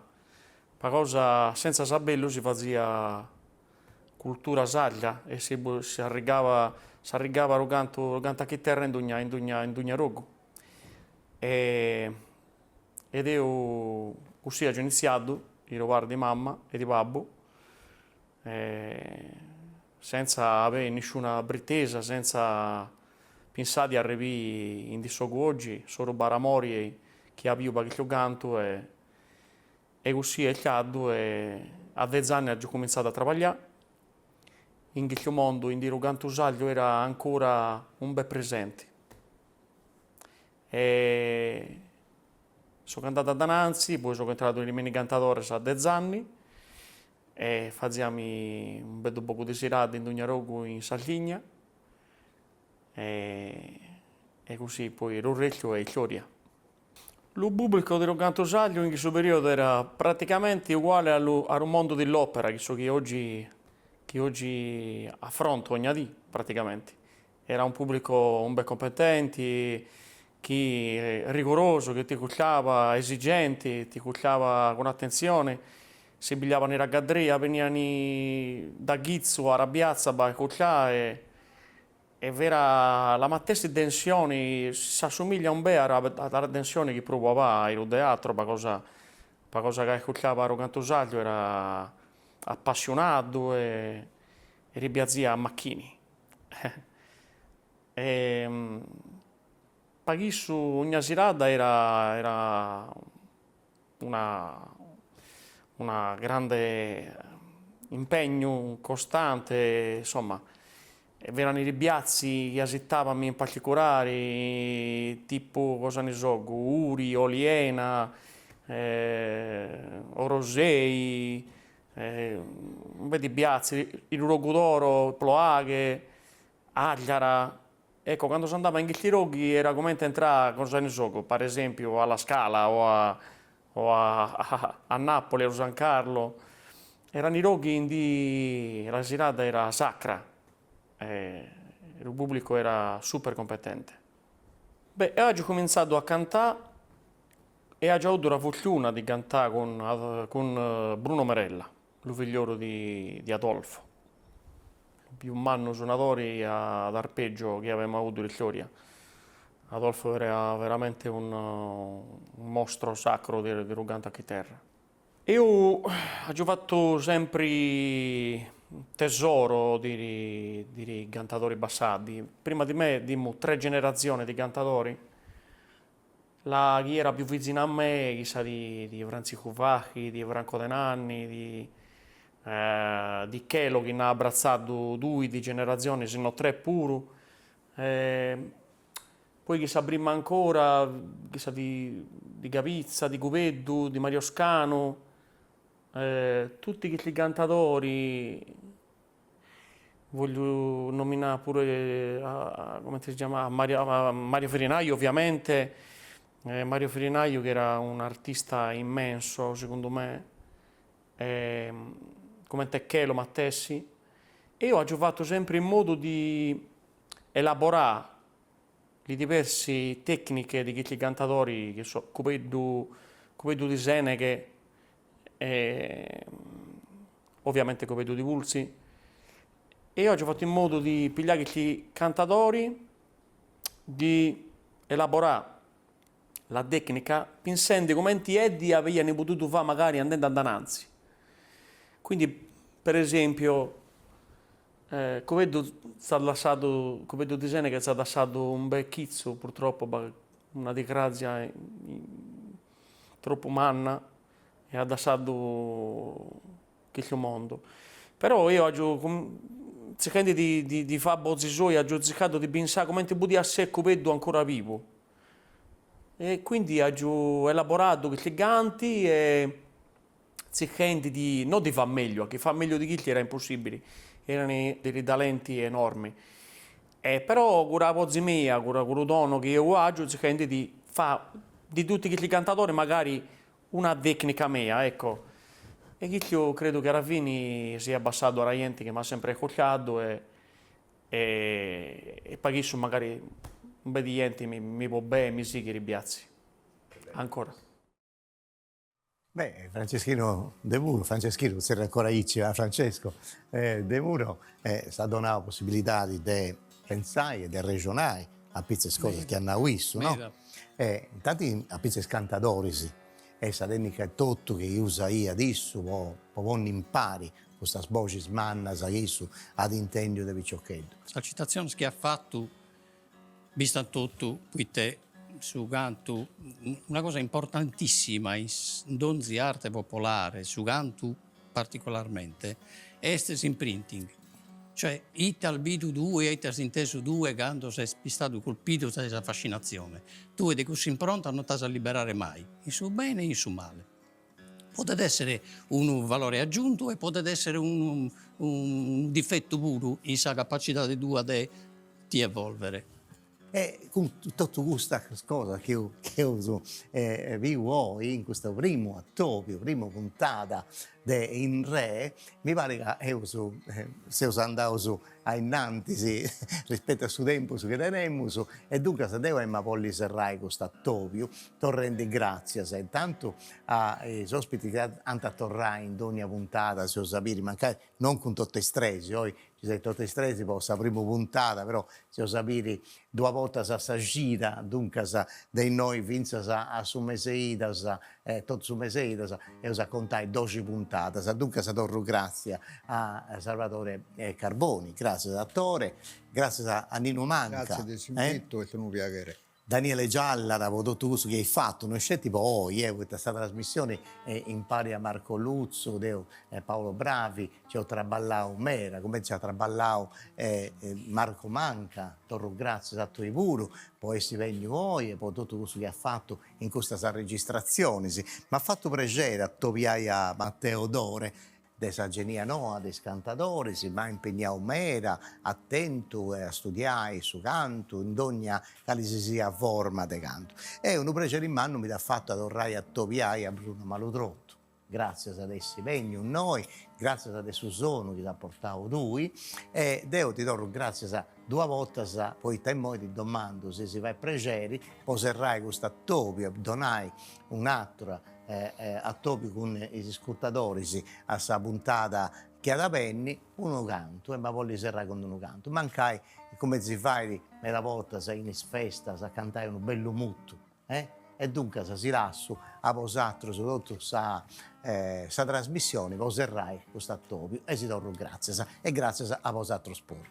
pa cosa senza sabellu si fazia cultura sarda e si si arrigava s'arrigava ru cantu ru cantu a chiterra in dugna in dugna in dugna rogu e ed eo cusì agiu iniziadu in ru bar di mamma e di babbu senza avei nisciuna pretesa senza Pensà di arrivì in di sogu oggi, solu par amori chi aviu pa chissu cantu e e cussì est istadu e a dez'anni agiu cuminzadu a trabaglià in chissu mondo in di ru cantu sardu era ancora un bè presenti e so cantadu addananzi, poi so intradu in i mini cantadores a dez'anni e faziami un bellu pogu de sirada in dogna rogu in Sardigna E e così poi lu restu è istoria. Lu pubblico de lu cantu sardu in cussu periodu era praticamenti uguale a lu a lu mondo dell'opera, cussu chi oggi chi oggi affronto ogna dì praticamenti. Era un pubblico un bè competenti, chi rigorosu, chi ti ascurtava, esigenti, ti ascurtava cun attenzione, si pigliavano i raggadria, benian da ghizzu a ra piazza pa ascurtai E v'era la matessi tensioni, s'assumiglia un bè a ra tensioni chi provava in lu teatro pa cosa pa cosa ca ascurtava ru cantu sardu era appassionadu e e li piazia a macchini. E pa chissu ogna sirada era era una una grande impegnu costante, insomma, v'erano i piazzi chi asittavami in particolari, tipu, cosa ne so, Uri, Oliena, Orosei, un bè di piazzi, in Logudoro, Ploaghe, Agliara Ecco, cando s'andava in chisti loghi era comente entrà, cosa ne so, per esempio alla Scala o a o a a Napoli, a lu San Carlo, erano i loghi indi la sirada era sacra e lu pubblico era super competente. Beh, eo aggio comintzadu a cantare e aggio avuto la fortuna di cantare cun cun Bruno Merella, lu figliolu di di Adolfo, lu più mannu sonadori ad arpeggio chi avemo avuto in istoria. Adolfo era veramente un un mostro sacro de de lu cantu a chiterra. Eo aggio fatu sempri tesoro di di cantadori passati, prima di me dimu tre generazioni di cantadori, la chi era più vicina a me, chissa di di Frantziscu Fachi, di Franco De Nanni, di di Chelo chi nd'at abbratzadu duas di generaziones, si no tres puru Poi chissa prima ancora, chissa di di Cabitza, di Cubeddu, di Mario Scanu, tutti chisti cantadori, vogliu nominare pure a comente si giamat, a Mario a Mario Ferinaio ovviamente, Mario Ferinaio chi era un'artista immenso segundu me, comente Chelo matessi, eo aggio fatu sempre in modu di elaborare le diverse tecniche di chisti cantadori che so, Cubeddu, Cubeddu di Seneghe e ovviamente Cubeddu di Bulzi, e eo aggio fatu in modu di pigliare chisti cantadori, di elaborare la tecnica pensendi cumenti eddi aviant potutu fai magari andendi adananzi. Quindi per esempio Cubeddu s'at lassadu, Cubeddu di Seneghe s'at lassadu unu bel chitzu, purtroppo, una disgrazia tropu manna e at lassadu custu mundu. Però eo aggio tzirchendi di di fai a bozi soi, aggio tzircadu di pensare comente podiat essere Cubeddu ancora bivu e quindi aggio elaboradu custi canti e tzirchendi di, no di fai meglio, a chi fai meglio di chisti era impossibili, erano dei talenti enormi, e però cun sa bozi mia, cun cuddu donu chi eo aggio, tzirchendi di fai di tutti chisti cantadori magari una tecnica mia, ecco, e chistu credo chi alla fini siat bastadu a sa jenti chi m'at sempre ascurtadu e e po chissu magari un bel di jenti mi mi bolit beni e mi sighit biatzi, ancora. Beh, Franceschino Demuro, Franceschino, tzerriu ancora aici, ma Francesco Demuro s'at donau possibilidadi de pentzai e de arrexonai a pitzu 'e is cosas chi at nau issu, no? E intanti a pitzu 'e is cantadoris e sa tecnica etotu chi usaiat issu po po ponni impari custas boxis mannas chi issu at intendiu de piciocheddu. Sas citatziones chi at fatu B'istant totu, poite su cantu, una cosa importantissima in donzi arte popolare, su cantu particolarmente, est s'imprinting, cioè ite as bidu tue, ite as intesu tue cando ses bistadu colpidu dae sa fascinatzione, tue de cuss'impronta non t'as a liberare mai, in su bene e in su male. Podet essere unu valore aggiuntu e podet essere unu unu difettu puru in sa capacidade tua de ti evolvere. E cun totu custas cosas chi eus biu oi in custu primu atobiu, primu puntada de In Re, mi parit ca eus, seus andaus a innantis rispetu a su tempus chi tenemus e duncas deu emu a bolli serrai custu atobiu torrendi gratzias intantu a is ospitis chi ant a torrai in dogna puntada si 'eus a biri mancai non cun totu is tres, oi ci seis totu is tres po sa primu puntada però si 'eus a biri duas bortas a sa cida, duncas de innoi fintzas a su mes'e idas, totu su mes'e idas, eus a contai doxi puntadas, duncas torru gràtzias a Salvatore Carboni, gràtzias a Tore, gràtzias a Ninu Manca. Gràtzias de s'invitu, est unu piaghere. Daniele Giallara po totu cussu chi eis fatu, no sceti po oi, poita sa trasmissioni impari a Marco Lutzu, deu e Paolo Bravi, Ci eus traballau meda, cumenti ci at traballau Marco Manca, torru gràtzias a tui puru po essi benniu oi e po totu cussu chi as fatu in custas arregistratzionis. M'at fatu prexeri atobiai a Matteo Dore, de sa genia noa de is cantadoris, ma impegnau meda, atentu a studiai su cantu in dogna cali si siat forma de cantu. E unu prexeri mannu mi dd'at fatu a torrai a atobiai a Bruno Maludrottu. Gràtzias de essi bènniu innoi, gràtzias de su sonu chi s'as portau tui e deu ti torru gràtzias duas bortas poita immoi ti domandu si si fait prexeri po serrai custu atobiu e donai un'aturu atobiu cun is iscurtadoris a sa puntada chi at a benni, unu cantu, emu a bolli serrai cun unu cantu, mancai cumenti si fait meda bortas in is festas a cantai unu bellu mutu Eh? E duncas si lassu a bosatrus totu sa sa trasmissioni po serrai custu atobiu e si torru gratzias e gratzias a bosatrus puru.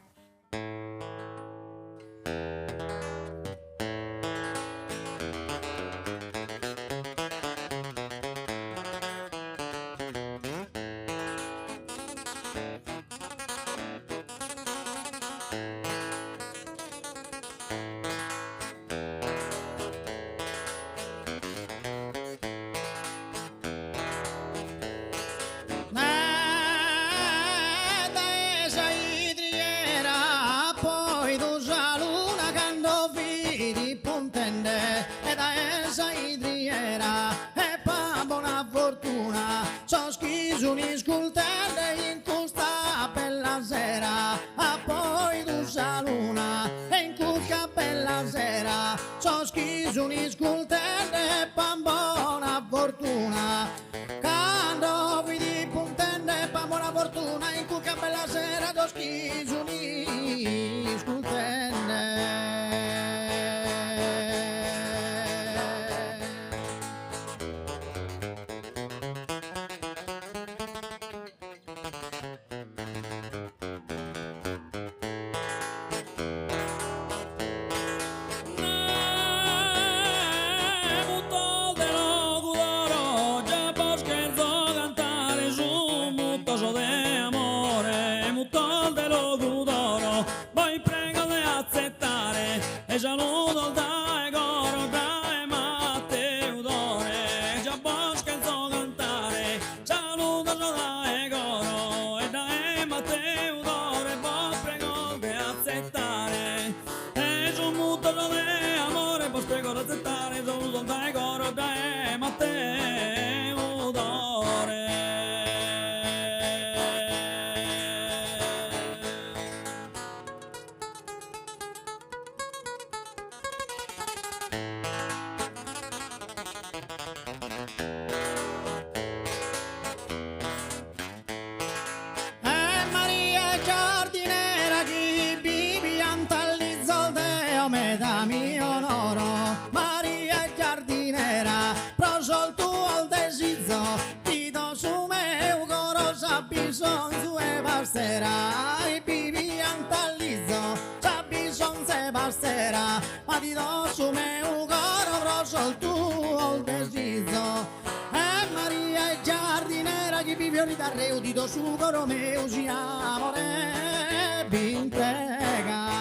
Dae sa 'idriera apo 'idu sa luna cando fit puntende e dae sa 'idriera e pa bona fortuna sos chi sun iscultende in custa bella sera apo 'idu sa luna E in custa bella sera sos chi sun iscultende epan bona fortuna cando fit puntende epan bona fortuna in custa bella sera sos chi sun iscultende. Saludos dae coro e dae Matteu Dore bos prego de atzettare e sos mutos de amore bos prego de atzettare saludos dae coro dae Matteu Dore. E Maria giardinera chi bi piantat lizos deo meda mi onoro Maria giardinera pro sos tuos desizos ti do su meu coro s'as bisonzu 'e pastera e bi piantat lizos s'as bisonzu 'e pastera ma ti do su meu coro pro sos tuos desizos E Maria giardinera chi bi fiorit arreu ti do su coro meu si amore b'intregas.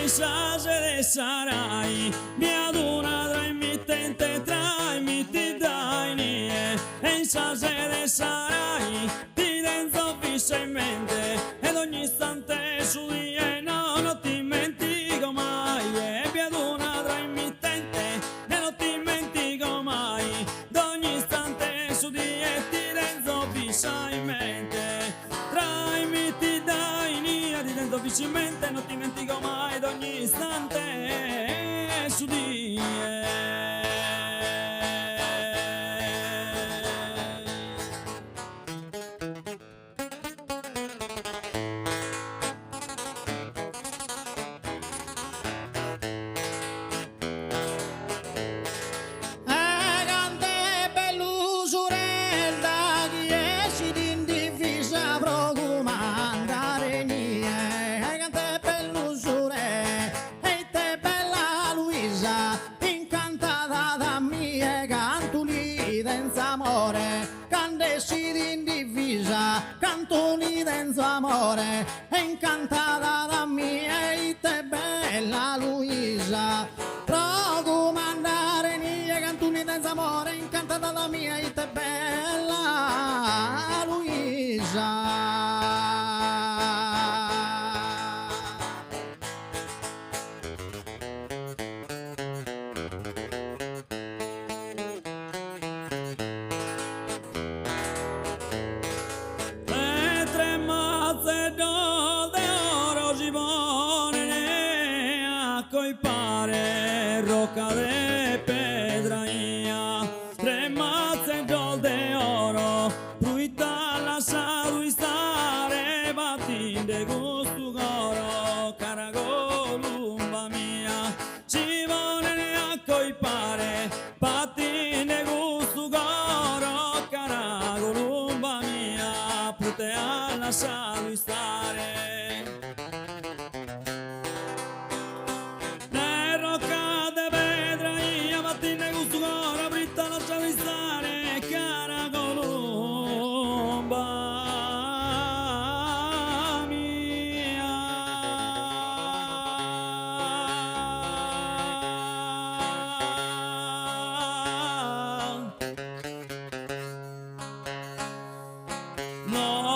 In sa sede 'e sa Rai bi at una trasmittente trasmittida inie e in sa sede 'e sa Rai ti tenzo fissa in mente e dogni istante 'e su die no no t'ismentigo mai e bi at una trasmittente e no t'ismentigo mai Dogni istante 'e su die ti tenzo fissa in mente Trasmittida inie ti tenzo fissa in mente no t'ismentigo mai dogni istante 'e su die. E cant'est bellu su re daghi essit in divisa pro cumandare inie E cant'est bellu su re e ite bella Luisa incantada at a mie cantu li tenzo amore Cand'essit in divisa, cantu li tenzo amore, e incantada at a mie, ite bella Luisa. Pro cumandare. d'amore incantada da mia ite bella Luisa. E tre mazzeddos de oro si ponen a coipare rocca de pedra 'ia. Tre mazzeddos de oro pruite as lassadu istare batinde custu coro cara columba mia. Si ponen a coipare Batinde custu coro, cara columba mia, prite as lassadu istare. De rocca de pedra 'ia, batinde custu coro, prite as lassadu istare, cara columba mia. No.